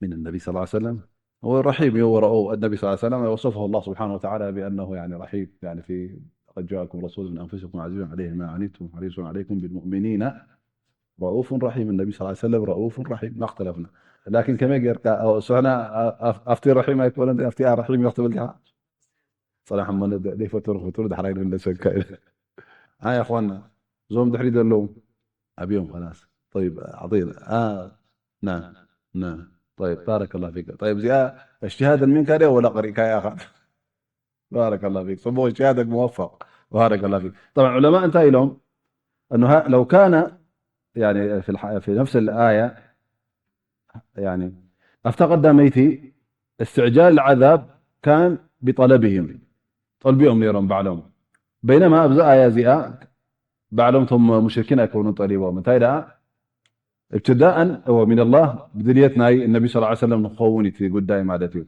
من النبي صلى الله عليه وسلم هو رحيم يو ورؤوف النبي صلى الله عليه وسلم وصفه الله سبحانه وتعالى بانه يعني رحيم يعني في لقد جاءكم رسول من انفسكم عزيز عليه ما عنتم حريص عليكم بالمؤمنين رؤوف رحيم النبي صلى الله عليه وسلم رؤوف رحيم ما اختلفنا لكن كما قال سحنا افتي رحيم يكون افتي رحيم يختبر صراحة ما نبدا ليه فتور فتور ده حراير ولا سكاير ها يا اخوانا زوم دحري دلو ابيهم خلاص طيب عظيم اه نعم نعم طيب بارك الله فيك طيب زي آه اجتهادا منك هذا ولا قريك يا اخي بارك الله فيك صبو اجتهادك موفق بارك الله فيك. طبعا علماء እንታይ ኢሎም؟ أنه ه- لو كان يعني في الح- في نفس الآية يعني ኣብታ ቀዳመይቲ استعجال العذاب كان بطلبهم ጠልቢኦም ነይሮም ባዕሎም። بينما ኣብዚ ኣያ እዚኣ ባዕሎም እቶም ሙሽሪኪን ኣይኮኑን ጠሊቦም። እንታይ ደኣ ابتداء هو من الله ብድልየት ናይ النبي صلى الله عليه وسلم ንክኸውን እቲ ጉዳይ ማለት እዩ።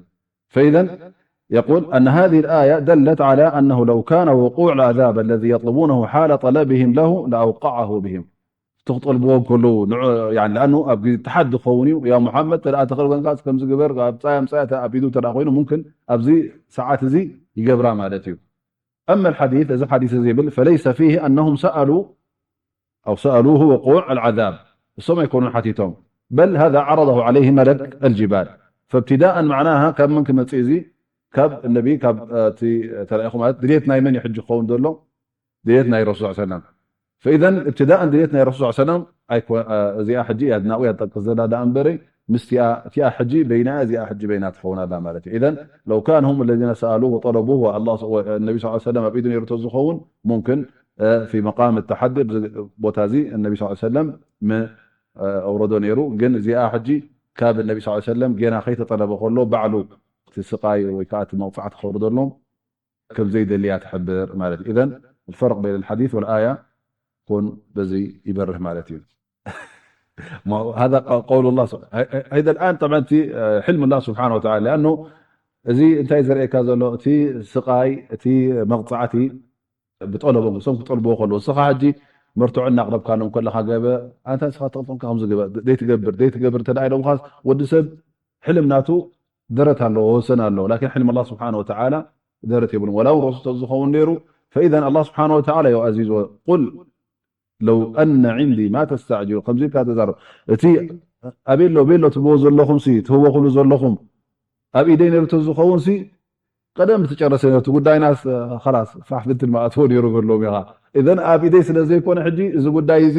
فإذا يقول أن هذه الآية دلت على أنه لو كان وقوع العذاب الذي يطلبونه حال طلبهم له لأوقعه بهم. እቲ ክጠልብዎ ከለዉ ንዑ يعني لأنه ኣብ ግዜ ተሓዲ ክኸውን እዩ። يا محمد ተደኣ ተኽእል ኮንካ ከምዚ ግበር፣ ኣብ ጻያ ምጻያ ተኣቢዱ ተደኣ ኮይኑ ممكن ኣብዚ ሰዓት እዚ ይገብራ ማለት እዩ። أما الحديث እዚ ሓዲስ እዚ ይብል فليس فيه أنهم سألوا أو سألوه وقوع العذاب እሶም ኣይኮኑን ሓቲቶም بل هذا عرضه عليه ملك الجبال فابتداء معناها ካብ መን ክመጽእ እዚ ካብ ነቢ ካብ እቲ ተላኢኹ ማለት ድሌት ናይ መን እዩ ሕጂ ክኸውን ዘሎ ድሌት ናይ ረሱል ሰለም فإذا ابتداء ድሌት ናይ ረሱል ሰለም እዚኣ ሕጂ እያ ናብኡ እያ ትጠቅስ ዘላ ደኣ እምበረ ምስቲኣ እቲኣ ሕጂ በይና እዚኣ ሕጂ በይና ትኸውን ኣላ ማለት እዩ إذا لو كان هم الذين سألوه وطلبوه والله النبي صلى الله عليه وسلم ኣብ ኢዱ ነይሩ ተዝኸውን ممكن في مقام التحدي ኣብዚ ቦታ እዚ النبي صلى الله عليه وسلم م أورده ነይሩ ግን እዚኣ ሕጂ ካብ النبي صلى الله عليه وسلم ጌና ከይተጠለበ ከሎ ባዕሉ እቲ ስቃይ ወይ ከዓ እቲ መቕፃዕቲ ከውርደሎም ከም ዘይደልያ ትሕብር ማለት እዩ إذا الفرق بين الحديث والآية كون በዚ ይበርህ ማለት እዩ هذا قول الله هيدا الآن طبعا في حلم الله سبحانه وتعالى لأنه እዚ እንታይ ዘርእየካ ዘሎ እቲ ስቃይ እቲ መቕፃዕቲ ብጠለቦም እሶም ክጠልብዎ ከለዉ እስኻ ሕጂ መርትዖ እናቕረብካሎም ከለኻ ገበ ኣንታ ንስኻ ተቕልጦምካ ከምዚ ግበ ዘይትገብር ዘይትገብር እንተ ኢሎምኻ ወዲ ሰብ ሕልም ናቱ ደረት ኣለዎ ወሰን ኣለዎ ላኪን ሕልም ኣላ ስብሓን ወተዓላ ደረት የብሉን ወላ እውን ረሱል ዝኸውን ነይሩ ፈኢዘን ኣላ ስብሓን ወተዓላ ዮ ኣዚዝዎ ቁል ለው ኣነ ዕንዲ ማ ተስተዕጅሉ ከምዚ ኢልካ ተዛረብ እቲ ኣቤሎ ቤሎ ትብዎ ዘለኹም ሲ ትህወኹሉ ዘለኹም ኣብ ኢደይ ነርቶ ዝኸውን ሲ ቀደም ብትጨረሰ ነቲ ጉዳይና ኸላስ ፋሕ ብትል ማእትዎ ነይሩ በሎም ኢኻ እዘን ኣብ ኢደይ ስለ ዘይኮነ ሕጂ እዚ ጉዳይ እዚ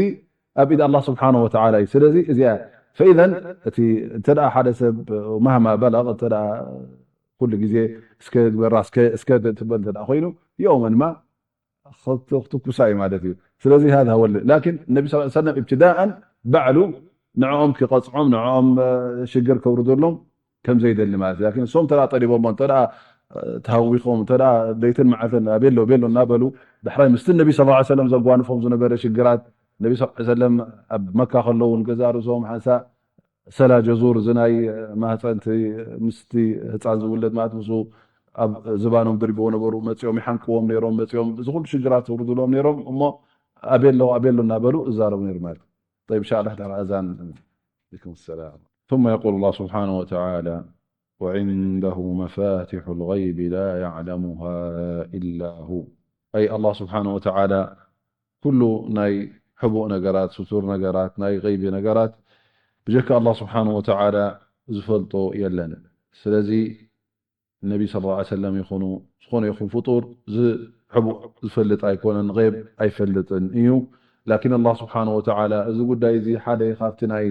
ኣብ ኢድ ኣላ ስብሓን ወተዓላ እዩ ስለዚ እዚኣ ፈኢዘን እቲ እንተ ሓደ ሰብ ማህማ በለቕ እንተ ኩሉ ግዜ እስከ ግበራ እስከ ትበል እንተ ኮይኑ የውመን ማ ክትኩሳ እዩ ማለት እዩ ስለዚ هذا هو لكن النبي صلى الله عليه وسلم ابتداء ባዕሉ ንዕኦም ክቐፅዖም ንዕኦም ሽግር ከውርደሎም ከም ዘይደሊ ማለት እዩ ላኪን እሶም ተዳ ጠሊቦሞ እንተ ተሃዊኾም እንተ ለይትን መዓልትን ኣቤሎ ቤሎ እናበሉ ዳሕራይ ምስቲ ነቢ ስ ሰለም ዘጓንፎም ዝነበረ ሽግራት ነቢ ስ ሰለም ኣብ መካ ከለውን ገዛ ርእሶም ሓንሳ ሰላ ጀዙር እዚ ናይ ማህፀንቲ ምስቲ ህፃን ዝውለድ ማለት ምስ ኣብ ዝባኖም ድርግዎ ነበሩ መፂኦም ይሓንቅዎም ነይሮም መፂኦም እዚ ኩሉ ሽግራት ዝውርድሎም ነይሮም እሞ ኣቤሎ ኣቤሎ እናበሉ እዛረቡ ነይሩ ማለት طيب إن شاء الله تعالى أذان عليكم السلام ثم يقول الله سبحانه وتعالى وعنده مفاتح الغيب لا يعلمها إلا هو أي الله سبحانه وتعالى ኩሉ ናይ ሕቡእ ነገራት ስቱር ነገራት ናይ غيب ነገራት ብጀካ ኣላ ስብሓን ወተዓላ ዝፈልጦ የለን ስለዚ ነቢ ስ ሰለም ይኹኑ ዝኾነ ይኹን ፍጡር ዝሕቡእ ዝፈልጥ ኣይኮነን غيب ኣይፈልጥን እዩ ላኪን ኣላ ስብሓን ወተዓላ እዚ ጉዳይ እዚ ሓደ ካብቲ ናይ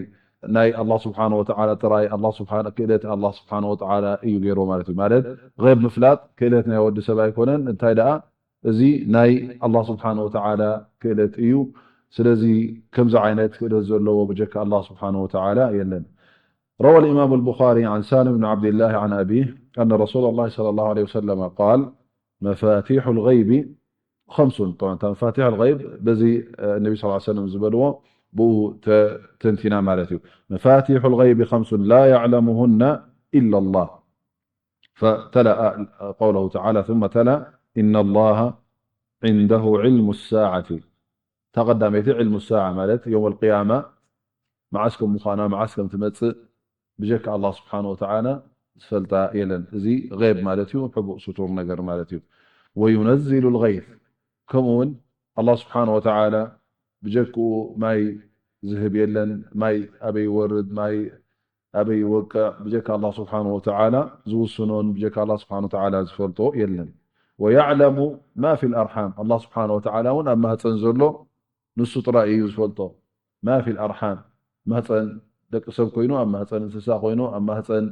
ናይ ኣላ ስብሓን ወተዓላ ጥራይ ክእለት ኣላ ስብሓን ወተዓላ እዩ ገይሮ ማለት እዩ ማለት غيب ምፍላጥ ክእለት ናይ ወዲ ሰብ ኣይኮነን እንታይ ደኣ እዚ ናይ ኣላ ስብሓን ወተዓላ ክእለት እዩ ስለዚ ከምዚ ዓይነት ክእለት ዘለዎ ብጀካ ኣላ ስብሓን ወተዓላ የለን روى الإمام البخاري عن سالم بن عبد الله عن أبيه أن رسول الله صلى الله عليه وسلم قال مفاتيح الغيب خمس طبعا مفاتيح الغيب በዚ النبي صلى الله عليه وسلم ዝበልዎ ብኡ ተንቲና ማለት እዩ مفاتيح الغيب خمس لا يعلمهن إلا الله فتلا قوله تعالى ثم تلا إن الله عنده علم الساعة እታ ቀዳመይቲ علم الساعة ማለት يوم القيامة መዓስ ከም ምዃና መዓስ ከም ትመጽእ ብጀካ ኣላ ስብሓን ወተዓላ ዝፈልጣ የለን እዚ غيب ማለት እዩ ሕቡእ ስቱር ነገር ማለት እዩ وينزل الغيث ከምኡ እውን ኣላ ስብሓን ወተዓላ ብጀክኡ ማይ ዝህብ የለን ማይ ኣበይ ይወርድ ማይ ኣበይ ይወቅዕ ብጀካ ኣላ ስብሓን ወተዓላ ዝውስኖን ብጀካ ኣላ ስብሓን ወተዓላ ዝፈልጦ የለን ويعلم ما في الأرحام ኣላ ስብሓን ወተዓላ እውን ኣብ ማህፀን ዘሎ ንሱ ጥራይ እዩ ዝፈልጦ ما في الأرحام ማህፀን ደቂ ሰብ ኮይኑ ኣብ ማህፀን እንስሳ ኮይኑ ኣብ ማህፀን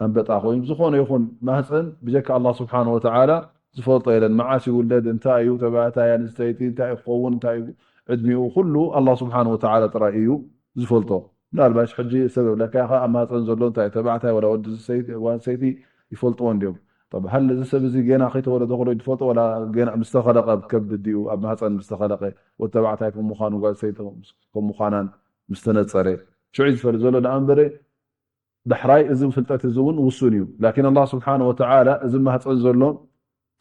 ኣንበጣ ኮይኑ ዝኾነ ይኹን ማህፀን ብጀካ ኣላ ስብሓን ወተዓላ ዝፈልጦ የለን። መዓስ ይውለድ፣ እንታይ እዩ፣ ተባዕታይ ኣንስተይቲ፣ እንታይ እዩ ክኸውን፣ እንታይ እዩ ዕድሚኡ፣ ኩሉ ኣላህ ስብሓን ወተዓላ ጥራይ እዩ ዝፈልጦ። ምናልባሽ ሕጂ ሰብ ብለካ ኢኻ ኣብ ማህፀን ዘሎ እንታይ እዩ፣ ተባዕታይ ወላ ወዲ ሰይቲ፣ ጓል ሰይቲ ይፈልጥዎ እንዲዮም። ጠብ፣ ሃል እዚ ሰብ እዚ ገና ከይተወለደ ከሎ ይፈልጦ፣ ወላ ገና ምስተኸለቐ፣ ኣብ ከብዲ ዲኡ ኣብ ማህፀን ምስተኸለቐ፣ ወዲ ተባዕታይ ከም ምዃኑ፣ ጓል ሰይቲ ከም ምዃናን ምስተነፀረ ሽዑ እዩ ዝፈልጥ ዘሎ። ደኣ እምበረ ዳሕራይ እዚ ፍልጠት እዚ እውን ውሱን እዩ። ላኪን ኣላህ ስብሓን ወተዓላ እዚ ማህፀን ዘሎ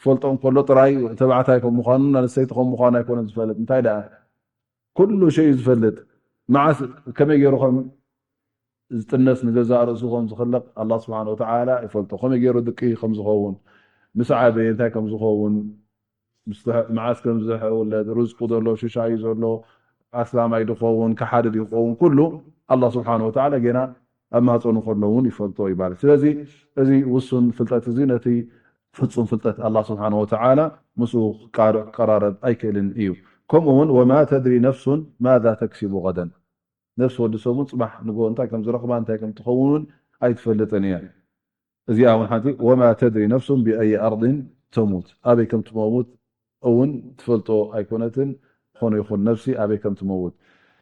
ፈልጦ እንከሎ ጥራይ ተባዕታይ ከም ምዃኑን ኣንስተይቲ ከም ምዃኑ ኣይኮነን ዝፈልጥ። እንታይ ደኣ ኩሉ ሸይ እዩ ዝፈልጥ። መዓስ ከመይ ገይሩ ከም ዝጥነስ ንገዛእ ርእሱ ከም ዝኽለቕ ኣላህ ስብሓን ወተዓላ ይፈልጦ። ከመይ ገይሩ ድቂ ከም ዝኸውን፣ ምስ ዓበየ እንታይ ከም ዝኸውን፣ ምስ ትሕ-፣ መዓስ ከም ዝውለድ፣ ርዝቁ ዘሎ፣ ሽሻዩ ዘሎ፣ ኣስላማይ ድኸውን፣ ከሓዲ ድኸውን፣ ኩሉ ኣላህ ስብሓን ወተዓላ ገና ኣብ ማህፀኑ ከሎ እውን ይፈልጦ ይባል። ስለዚ እዚ ውሱን ፍልጠት እዚ ነቲ ፍጹም ፍልጠት ኣላህ ስብሓን ወተዓላ ምስኡ ክቃር-፣ ክቀራረብ ኣይክእልን እዩ። ከምኡ እውን ወማ ተድሪ ነፍሱን ማዛ ተክሲቡ ገደን፣ ነፍሲ ወዲ ሰብ እውን ፅባሕ ንግሆ እንታይ ከም ዝረኽባ እንታይ ከም ትኸውን እውን ኣይትፈልጥን እያ። እዚኣ እውን ሓንቲ ወማ ተድሪ ነፍሱን ብኣይ ኣርድን ተሙት፣ ኣበይ ከም ትመውት እውን ትፈልጦ ኣይኮነትን። ዝኾነ ይኹን ነፍሲ ኣበይ ከም ትመውት።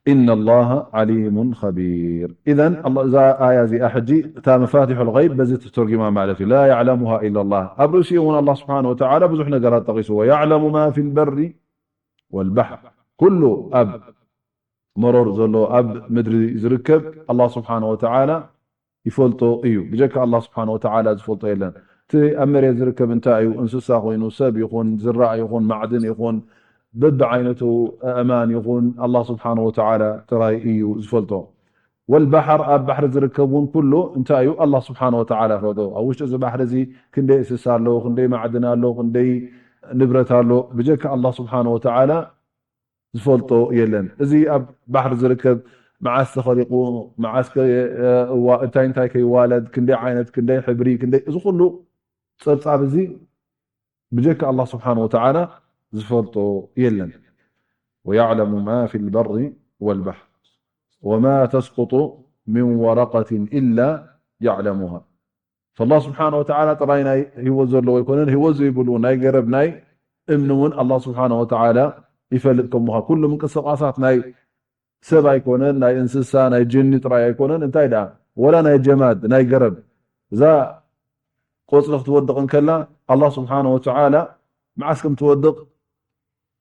إن الله عليم خبير። إذن الله، እዛ ኣያ እዚኣ ሕጂ እታ መፋቲሑ الغيب በዚ ተተርጉማ ማለት እዩ። لا يعلمها إلا الله። ኣብ ርእሲኡ እውን ኣላህ ስብሓነ ወተዓላ ብዙሕ ነገራት ጠቒስዎ። يعلم ما في البر والبحر። ኩሉ ኣብ መሮር ዘሎ ኣብ ምድሪ ዝርከብ ኣላህ ስብሓነ ወተዓላ ይፈልጦ እዩ። ብጀካ ኣላህ ስብሓነ ወተዓላ ዝፈልጦ የለን። እቲ ኣብ መሬት ዝርከብ እንታይ እዩ? እንስሳ ኮይኑ፣ ሰብ ይኹን፣ ዝራእ ይኹን፣ ማዕድን ይኹን፣ በብዓይነቱ ኣእማን ይኹን፣ ኣላህ ስብሓነ ወተዓላ ጥራይ እዩ ዝፈልጦ። ወልባሕር፣ ኣብ ባሕሪ ዝርከብ እውን ኩሉ እንታይ እዩ? ኣላህ ስብሓነ ወተዓላ ይፈልጦ። ኣብ ውሽጢ እዚ ባሕሪ እዚ ክንደይ እንስሳ ኣሎ፣ ክንደይ ማዕድን ኣሎ፣ ክንደይ ንብረት ኣሎ፣ ብጀካ ኣላህ ስብሓነ ወተዓላ ዝፈልጦ የለን። እዚ ኣብ ባሕሪ ዝርከብ መዓስ ተኸሊቑ፣ መዓስ ከ-፣ እዋ-፣ እንታይ እንታይ ከይዋለድ፣ ክንደይ ዓይነት፣ ክንደይ ሕብሪ፣ ክንደይ፣ እዚ ኩሉ ጸብጻብ እዚ ብጀካ ኣላህ ስብሓነ ወተዓላ ዝፈልጦ የለን። ويعلم ما في البر والبحر وما تسقط من ورقة إلا يعلمها. ፈላህ ስብሓነ ወተዓላ ጥራይ ናይ ህይወት ዘለዎ ኣይኮነን፣ ህይወት ዘይብሉ ናይ ገረብ ናይ እምኒ እውን ኣላህ ስብሓነ ወተዓላ ይፈልጥ ከም ምዃኑ። ኩሉ ምንቅስቓሳት ናይ ሰብ ኣይኮነን፣ ናይ እንስሳ፣ ናይ ጅኒ ጥራይ ኣይኮነን፣ እንታይ ደኣ ወላ ናይ ጀማድ፣ ናይ ገረብ። እዛ ቆጽሊ ክትወድቕ እንከላ ኣላህ ስብሓነ ወተዓላ መዓስ ከም ትወድቕ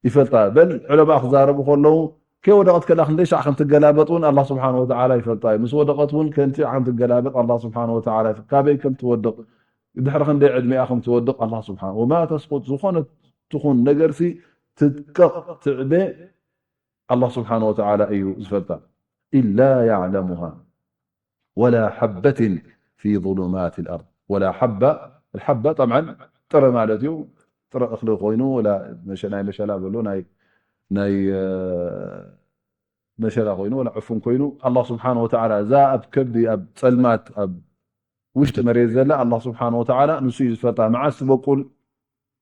ይፈልጣ። በል ዑለማእ ክዛረቡ ከለዉ ከይወደቐት ከላ ክንደይ ሻዕ ከም ትገላበጥ እውን ኣላህ ስብሓነ ወተዓላ ይፈልጣ እዩ። ምስ ወደቐት እውን ከንቲ ከም ትገላበጥ ኣላህ ስብሓነ ወተዓላ ይፈልጥ። ካበይ ከም ትወድቕ፣ ድሕሪ ክንደይ ዕድሚኣ ከም ትወድቕ ኣላህ ስብሓነ። ወማ ተስቁጥ፣ ዝኾነት ትኹን ነገርሲ ትድቀቕ ትዕበ ኣላህ ስብሓነ ወተዓላ እዩ ዝፈልጣ። ኢላ ያዕለሙሃ ወላ ሓበትን ፊ ظሉማት ልኣርድ። ወላ ሓባ፣ ሓባ ጠብዓን ጥረ ማለት እዩ። ጥረ እኽሊ ኮይኑ፣ ወላ መሸ-፣ ናይ መሸላ በሎ፣ ናይ፣ ናይ፣ እ፣ መሸላ ኮይኑ፣ ወላ ዕፉን ኮይኑ፣ ኣላህ ስብሓነ ወተዓላ እዛ ኣብ ከብዲ፣ ኣብ ጸልማት፣ ኣብ ውሽጢ መሬት ዘላ ኣላህ ስብሓነ ወተዓላ ንሱ እዩ ዝፈልጣ። መዓስ ትበቁል፣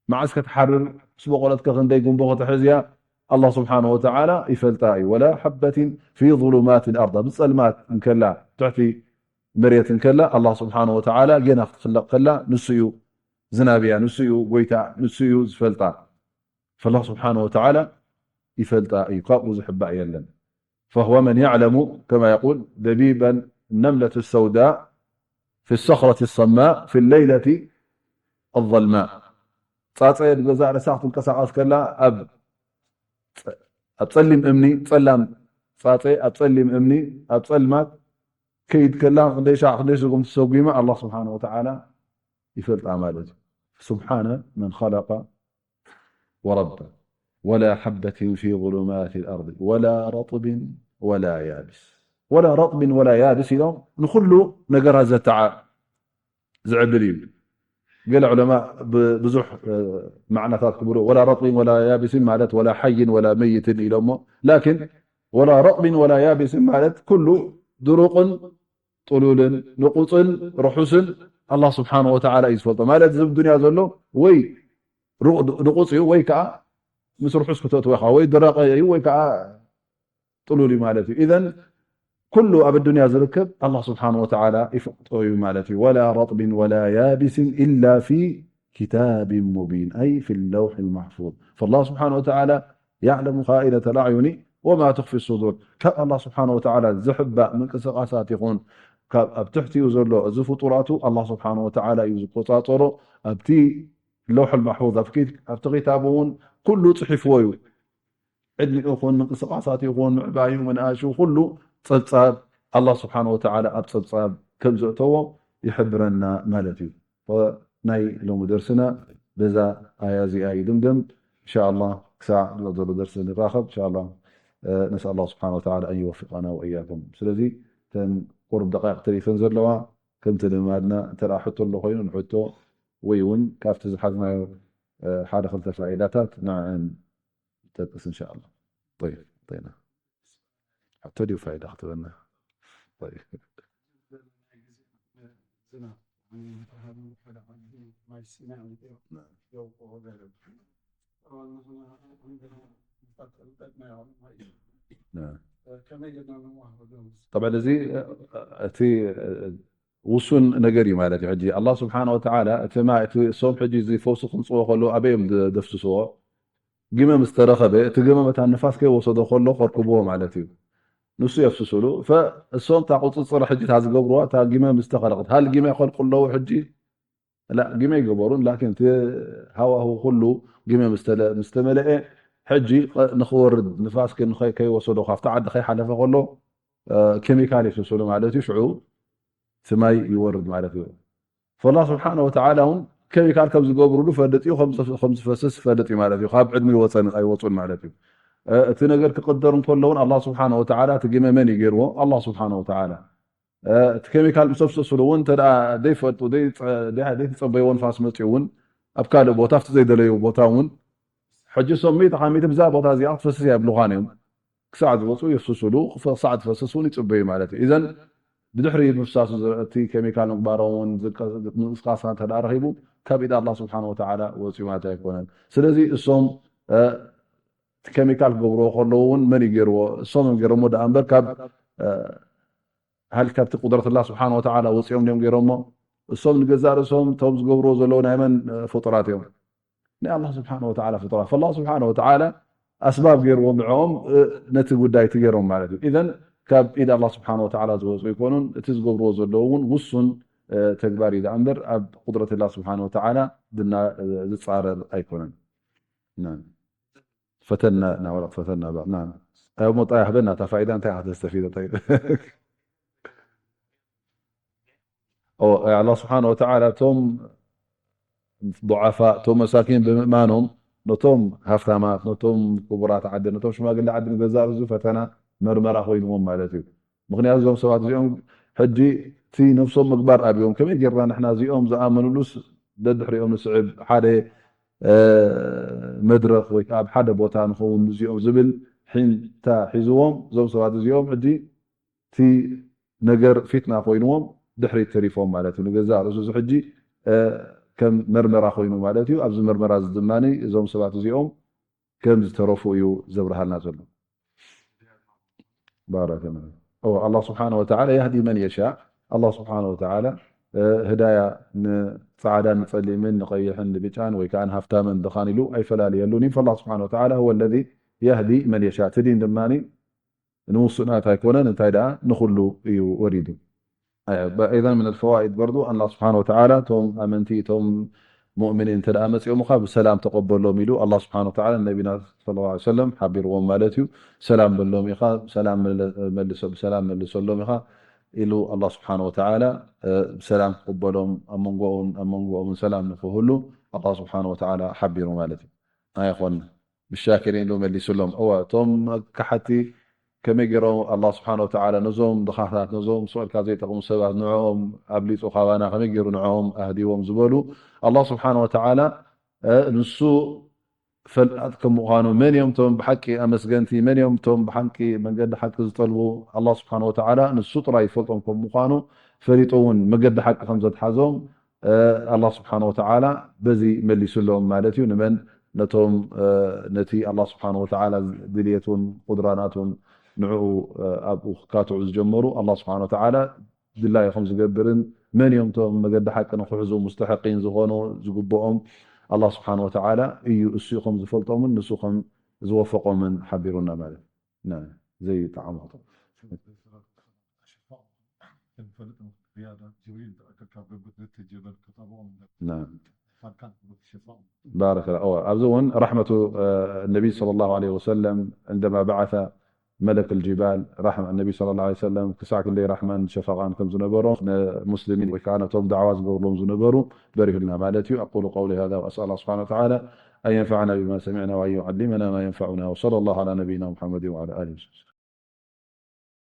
መዓስ ክትሓርር፣ ምስ በቆለት ከ ክንደይ ጉንቦ ክትሕዝ እያ፣ ኣላህ ስብሓነ ወተዓላ ይፈልጣ እዩ። ወላ ሓበትን ፊ ظሉማት ልኣርድ፣ ኣብ ጸልማት እንከላ፣ ትሕቲ መሬት እንከላ፣ ኣላህ ስብሓነ ወተዓላ ጌና ክትኽለቕ ከላ፣ ንሱ እዩ ዝናብያ፣ ንሱ እዩ ጎይታ፣ ንሱ እዩ ዝፈልጣ። ፈላህ ስብሓነ ወተዓላ ይፈልጣ እዩ፣ ካብኡ ዝሕባእ የለን። فهو من يعلم كما يقول دبيب النملة السوداء في الصخرة الصماء في الليلة الظلماء። ጻጸ ብገዛእ ርእሳ ክትንቀሳቐስ ከላ ኣብ ጸ-፣ ኣብ ጸሊም እምኒ፣ ጸላም ጻጸ ኣብ ጸሊም እምኒ፣ ኣብ ጸልማት ከይድ ከላ ክንደይ ሻዕ ክንደይ ስጉም ትሰጉማ ኣላህ ስብሓነ ወተዓላ ይፈልጣ ማለት እዩ። سبحان من خلق وربى ولا حبة في ظلمات الأرض ولا رطب ولا يابس. ولا رطب ولا يابس ኢሎም ንኹሉ ነገራት ዘተዓ-፣ ዝዕብል እዩ። ገለ ዑለማ ብ-፣ ብዙሕ፣ እ፣ ማዕናታት ክብሉ፣ ወላ ረጥቢን ወላ ያቢስን ማለት ወላ ሓይን ወላ መይትን ኢሎሞ። ላኪን ወላ ረጥቢን ወላ ያቢስን ማለት ኩሉ ድሩቕን ጥሉልን ንቑጽን ርሑስን ኣላህ ስብሓነ ወተዓላ እዩ ዝፈልጦ። ማለት እዚ ኣብ ዱንያ ዘሎ ወይ ሩቕ-፣ ንቑጽ እዩ ወይ ከዓ ምስ ርሑስ ክተእትዎ ኢኻ፣ ወይ ደረቐ እዩ ወይ ከዓ ጥሉል እዩ ማለት እዩ። ኢዘን ኩሉ ኣብ ኣዱንያ ዝርከብ ኣላህ ስብሓነ ወተዓላ ይፈልጦ እዩ ማለት እዩ። ወላ ረጥቢን ወላ ያቢስን ኢላ ፊ كتاب مبين، أي في اللوح المحفوظ. فالله سبحانه وتعالى يعلم خائنة الأعين وما تخفي الصدور. ካብ ኣላህ ስብሓነ ወተዓላ ዝሕባእ ምንቅስቓሳት ይኹን፣ ካብ ኣብ ትሕቲኡ ዘሎ እዚ ፍጡራቱ ኣላህ ስብሓነ ወተዓላ እዩ ዝቆጻጸሮ። ኣብቲ ለውሑል ማሕፉዝ፣ ኣብ ኪት-፣ ኣብቲ ኪታቡ እውን ኩሉ ጽሒፍዎ እዩ። ዕድሚኡ ይኹን ምንቅስቓሳት ይኹን ምዕባዩ ምንኣሹ ኩሉ ጸብጻብ ኣላህ ስብሓነ ወተዓላ ኣብ ጸብጻብ ከም ዘእተዎ ይሕብረና ማለት እዩ። ናይ ሎሚ ደርስና በዛ ኣያ እዚኣ ይድምደም። እንሻ ኣላህ ክሳዕ ዝቕጽል ደርሲ ንራኸብ። እንሻ ኣላህ፣ እ፣ ነስኣል ኣላህ ስብሓነ ወተዓላ ኣን ይወፍቀና ወእያኩም። ስለዚ እተን ቁሩብ ደቃይቕ ተሪፈን ዘለዋ፣ ከምቲ ልማድና እንተ ደኣ ሕቶ ኣሎ ኮይኑ ንሕቶ፣ ወይ እውን ካብቲ ዝሓዝናዮ፣ እ፣ ሓደ ክልተ ፋይዳታት ንዕአን ጠቅስ እንሻ ኣላህ። ጠይብ፣ ጠይና። ሕቶ ድዩ ፋይዳ ክትበና? ጠይብ። ናም። ጠብዓን እዚ፣ እቲ፣ ውሱን ነገር እዩ ማለት እዩ። ሕጂ ኣላህ ስብሓነ ወተዓላ እቲ ማይ፣ እቲ እሶም ሕጂ እዚ ፈውሲ ክምፅዎ ከለዉ ኣበይ እዮም ደ-፣ ደፍስስዎ? ጊመ ምስ ተረኸበ፣ እቲ ጊመ መታን ንፋስ ከይወሰዶ ከሎ ከርክብዎ ማለት እዩ። ንሱ የፍስስሉ። ፈ-፣ እሶም እታ ቁፅፅር ሕጂ እታ ዝገብርዋ፣ እታ ጊመ ምስ ተኸለቐት፣ ሃል ጊመ ይኸልቁ ኣለዉ ሕጂ? ላ፣ ጊመ ይገበሩን፣ ላኪን እቲ ሃዋሁ ኩሉ ጊመ ምስ ተለ-፣ ምስ ተመለኤ፣ ሕጂ ቐ-፣ ንኽወርድ፣ ንፋስ ከ-፣ ንኸይ-፣ ከይወሰዶ፣ ካብቲ ዓዲ ከይሓለፈ ከሎ፣ እ፣ ኬሚካል የፍስስሉ ማለት እዩ። ሽዑ እቲ ማይ ይወርድ ማለት እዩ። ፈላህ ስብሓነ ወተዓላ እውን ኬሚካል ከም ዝገብሩሉ ፈልጥ እዩ፣ ከም ዝፈ-፣ ከም ዝፈስስ ፈልጥ እዩ ማለት እዩ። ካብ ዕድሚኡ ወፀን ኣይወፁን ማለት እዩ። እ፣ እቲ ነገር ክቕደር እንከሎ እውን ኣላህ ስብሓነ ወተዓላ እቲ ጊመ መን እዩ ገይርዎ? ኣላህ ስብሓነ ወተዓላ። እ፣ እቲ ኬሚካል ምስ ኣፍሰስሉ እውን እንተ ደኣ ዘይፈልጡ፣ ዘይፀ-፣ ደይ-፣ ዘይተፀበይዎ ንፋስ መፅኡ እውን ኣብ ካልእ ቦታ፣ ኣብቲ ዘይደለዩ ቦታ እውን ሕጂ እሶም ሚእቲ ካብ ሚእቲ ብዛ ቦታ እዚኣ ክትፈስስ እያ ይብሉኻን እዮም። ክሳዕ ዝወፁ የፍስስሉ፣ ክፈ-፣ ክሳዕ ትፈስስ እውን ይፅበዩ ማለት እዩ። ኢዘን ብድሕሪ ምፍሳሱ ዘ-፣ እቲ ኬሚካል ምግባሮም እውን ዝቀ-፣ ምንቅስቃስ እንተ ደኣ ረኺቡ፣ ካብ ኢድ ኣላህ ስብሓነ ወተዓላ ወፅዩ ማለት ኣይኮነን። ስለዚ እሶም፣ እ፣ እቲ ኬሚካል ክገብርዎ ከለዉ እውን መን እዩ ገይርዎ? እሶም እዮም ገይሮሞ ደኣ እምበር ካብ፣ እ፣ ሃል ካብቲ ቁድረት ኣላህ ስብሓነ ወተዓላ ወፂኦም ድዮም ገይሮሞ? እሶም ንገዛእ ርእሶም እቶም ዝገብርዎ ዘለዉ ናይ መን፣ እ፣ ፍጡራት እዮም? ናይ ኣላህ ስብሓነ ወተዓላ ፍጡራት። ፈላህ ስብሓነ ወተዓላ ኣስባብ ገይርዎም ንዕኦም፣ እ፣ ነቲ ጉዳይ እቲ ገይሮም ማለት እዩ። ኢዘን ካብ ኢድ ኣላህ ስብሓነ ወተዓላ ዝወፁ ኣይኮኑን። እቲ ዝገብርዎ ዘለዉ እውን ውሱን፣ እ፣ ተግባር እዩ ደኣ እምበር ኣብ ቁድረት ኣላህ ስብሓነ ወተዓላ ድና-፣ እ፣ ዝፃረር ኣይኮነን። ናም። ፈተና፣ ና ወረቅ ፈተና ባዕ። ናም። ኣይ፣ ሞጣ ያህበና፣ እታ ፋይዳ እንታይ ኢኻ ተስተፊደ? ጠይብ። ኦ፣ ኣይ፣ ኣላህ ስብሓነ ወተዓላ እቶም ዱዓፋ፣ እቶም መሳኪን ብምእማኖም፣ ነቶም ሃፍታማት፣ ነቶም ክቡራት ዓዲ፣ ነቶም ሽማግለ ዓዲ ንገዛእ ርእሱ ፈተና መርመራ ኮይንዎም ማለት እዩ። ምኽንያቱ እዞም ሰባት እዚኦም ሕጂ እቲ ነፍሶም ምግባር ኣብዮም፣ ከመይ ጌርና ንሕና እዚኦም ዝኣመኑሉስ ደድሕሪኦም ንስዕብ፣ ሓደ፣ እ፣ መድረኽ ወይ ከዓ ኣብ ሓደ ቦታ ንኸውን ምስዚኦም ዝብል ሒንታ ሒዝዎም፣ እዞም ሰባት እዚኦም ሕጂ እቲ ነገር ፊትና ኮይንዎም ድሕሪት ተሪፎም ማለት እዩ። ንገዛእ ርእሱ እዚ ሕጂ፣ እ፣ ከም መርመራ ኮይኑ ማለት እዩ። ኣብዚ መርመራ እዚ ድማ እዞም ሰባት እዚኦም ከም ዝተረፉ እዩ ዘብርሃልና ዘሎ። ባረከ። ኦ፣ ኣላህ ስብሓነ ወተዓላ የህዲ መን የሻእ። ኣላህ ስብሓነ ወተዓላ፣ እ፣ ህዳያ ንፃዕዳን ንፀሊምን ንቐይሕን ንብጫን ወይ ከዓ ንሃፍታምን ድኻን ኢሉ ኣይፈላልየሉን እዩ። ፈላህ ስብሓነ ወተዓላ ሁወ ለዚ የህዲ መን የሻእ። እቲ ዲን ድማ ንውሱናት ኣይኮነን፣ እንታይ ደኣ ንኹሉ እዩ ወሪዱ። ኣይ-፣ በ-፣ أيضًا من الفوائد በርዱ ኣላህ ስብሓነ ወተዓላ እቶም ኣመንቲ፣ እቶም ሙእሚኒን እንተ ደኣ መፂኦምኻ ብሰላም ተቐበሎም ኢሉ ኣላህ ስብሓነ ወተዓላ ንነቢና ሰለላሁ ዐለይሂ ወሰለም ሓቢርዎም ማለት እዩ። ሰላም በሎም ኢኻ፣ ሰላም መለ-፣ መልሶ-፣ ብሰላም መልሰሎም ኢኻ ኢሉ ኣላህ ስብሓነ ወተዓላ፣ እ፣ ብሰላም ክቕበሎም ኣብ መንጎኦም፣ ኣብ መንጎኦምን ሰላም ንክህሉ ኣላህ ስብሓነ ወተዓላ ሓቢሩ ማለት እዩ። ኣይኾን ብሻኪሪን ኢሉ መሊሱሎም። እወ፣ እቶም ከሓቲ ከመይ ገይሮም ኣላህ ስብሓነ ወተዓላ ነዞም ድኻታት፣ ነዞም ስቕ ኢልካ ዘይጠቕሙ ሰባት ንዕኦም ኣብሊፁ ካባና ከመይ ገይሩ ንዕኦም ኣህዲዎም ዝበሉ ኣላህ ስብሓነ ወተዓላ፣ እ፣ ንሱ ፈላጥ ከም ምዃኑ፣ መን እዮም እቶም ብሓቂ ኣመስገንቲ፣ መን እዮም እቶም ብሓቂ መንገዲ ሓቂ ዝጠልቡ፣ ኣላህ ስብሓነ ወተዓላ ንሱ ጥራይ ይፈልጦም ከም ምዃኑ፣ ፈሊጡ እውን መገዲ ሓቂ ከም ዘትሓዞም፣ እ፣ ኣላህ ስብሓነ ወተዓላ በዚ መሊሱሎም ማለት እዩ። ንመን? ነቶም፣ እ፣ ነቲ ኣላህ ስብሓነ ወተዓላ ድልየቱን ቁድራናቱን ንዕኡ፣ እ፣ ኣብኡ ክካትዑ ዝጀመሩ ኣላህ ስብሓነ ወተዓላ ድላዩ ከም ዝገብርን መን እዮም እቶም መገዲ ሓቂ ንክሕዙ ሙስተሐቂን ዝኾኑ ዝግብኦም ኣላህ ስብሓን ወተዓላ እዩ። እሱ እዩ ከም ዝፈልጦምን ንሱ ከም ዝወፈቖምን ሓቢሩና ማለት እዩ። ና፣ ዘይጠዓማቶ። ባረከ። እወ፣ ኣብዚ እውን ረሕመቱ፣ እ፣ ነቢ ሰለላሁ ዐለይሂ ወሰለም እንደማ በዓተ መለክ ልጅባል፣ ረሕመ ነቢ ሰለላሁ ዐለይሂ ወሰለም ክሳዕ ክንደይ ረሕማን ሸፈቓን ከም ዝነበሮ ንሙስሊሚን ወይ ከዓ ነቶም ዳዕዋ ዝገብርሎም ዝነበሩ በሪሁልና ማለት እዩ። أقول قولي هذا وأسأل الله سبحانه وتعالى أن ينفعنا بما سمعنا وأن يعلمنا ما ينفعنا وصلى الله على نبينا محمد وعلى آله وصحبه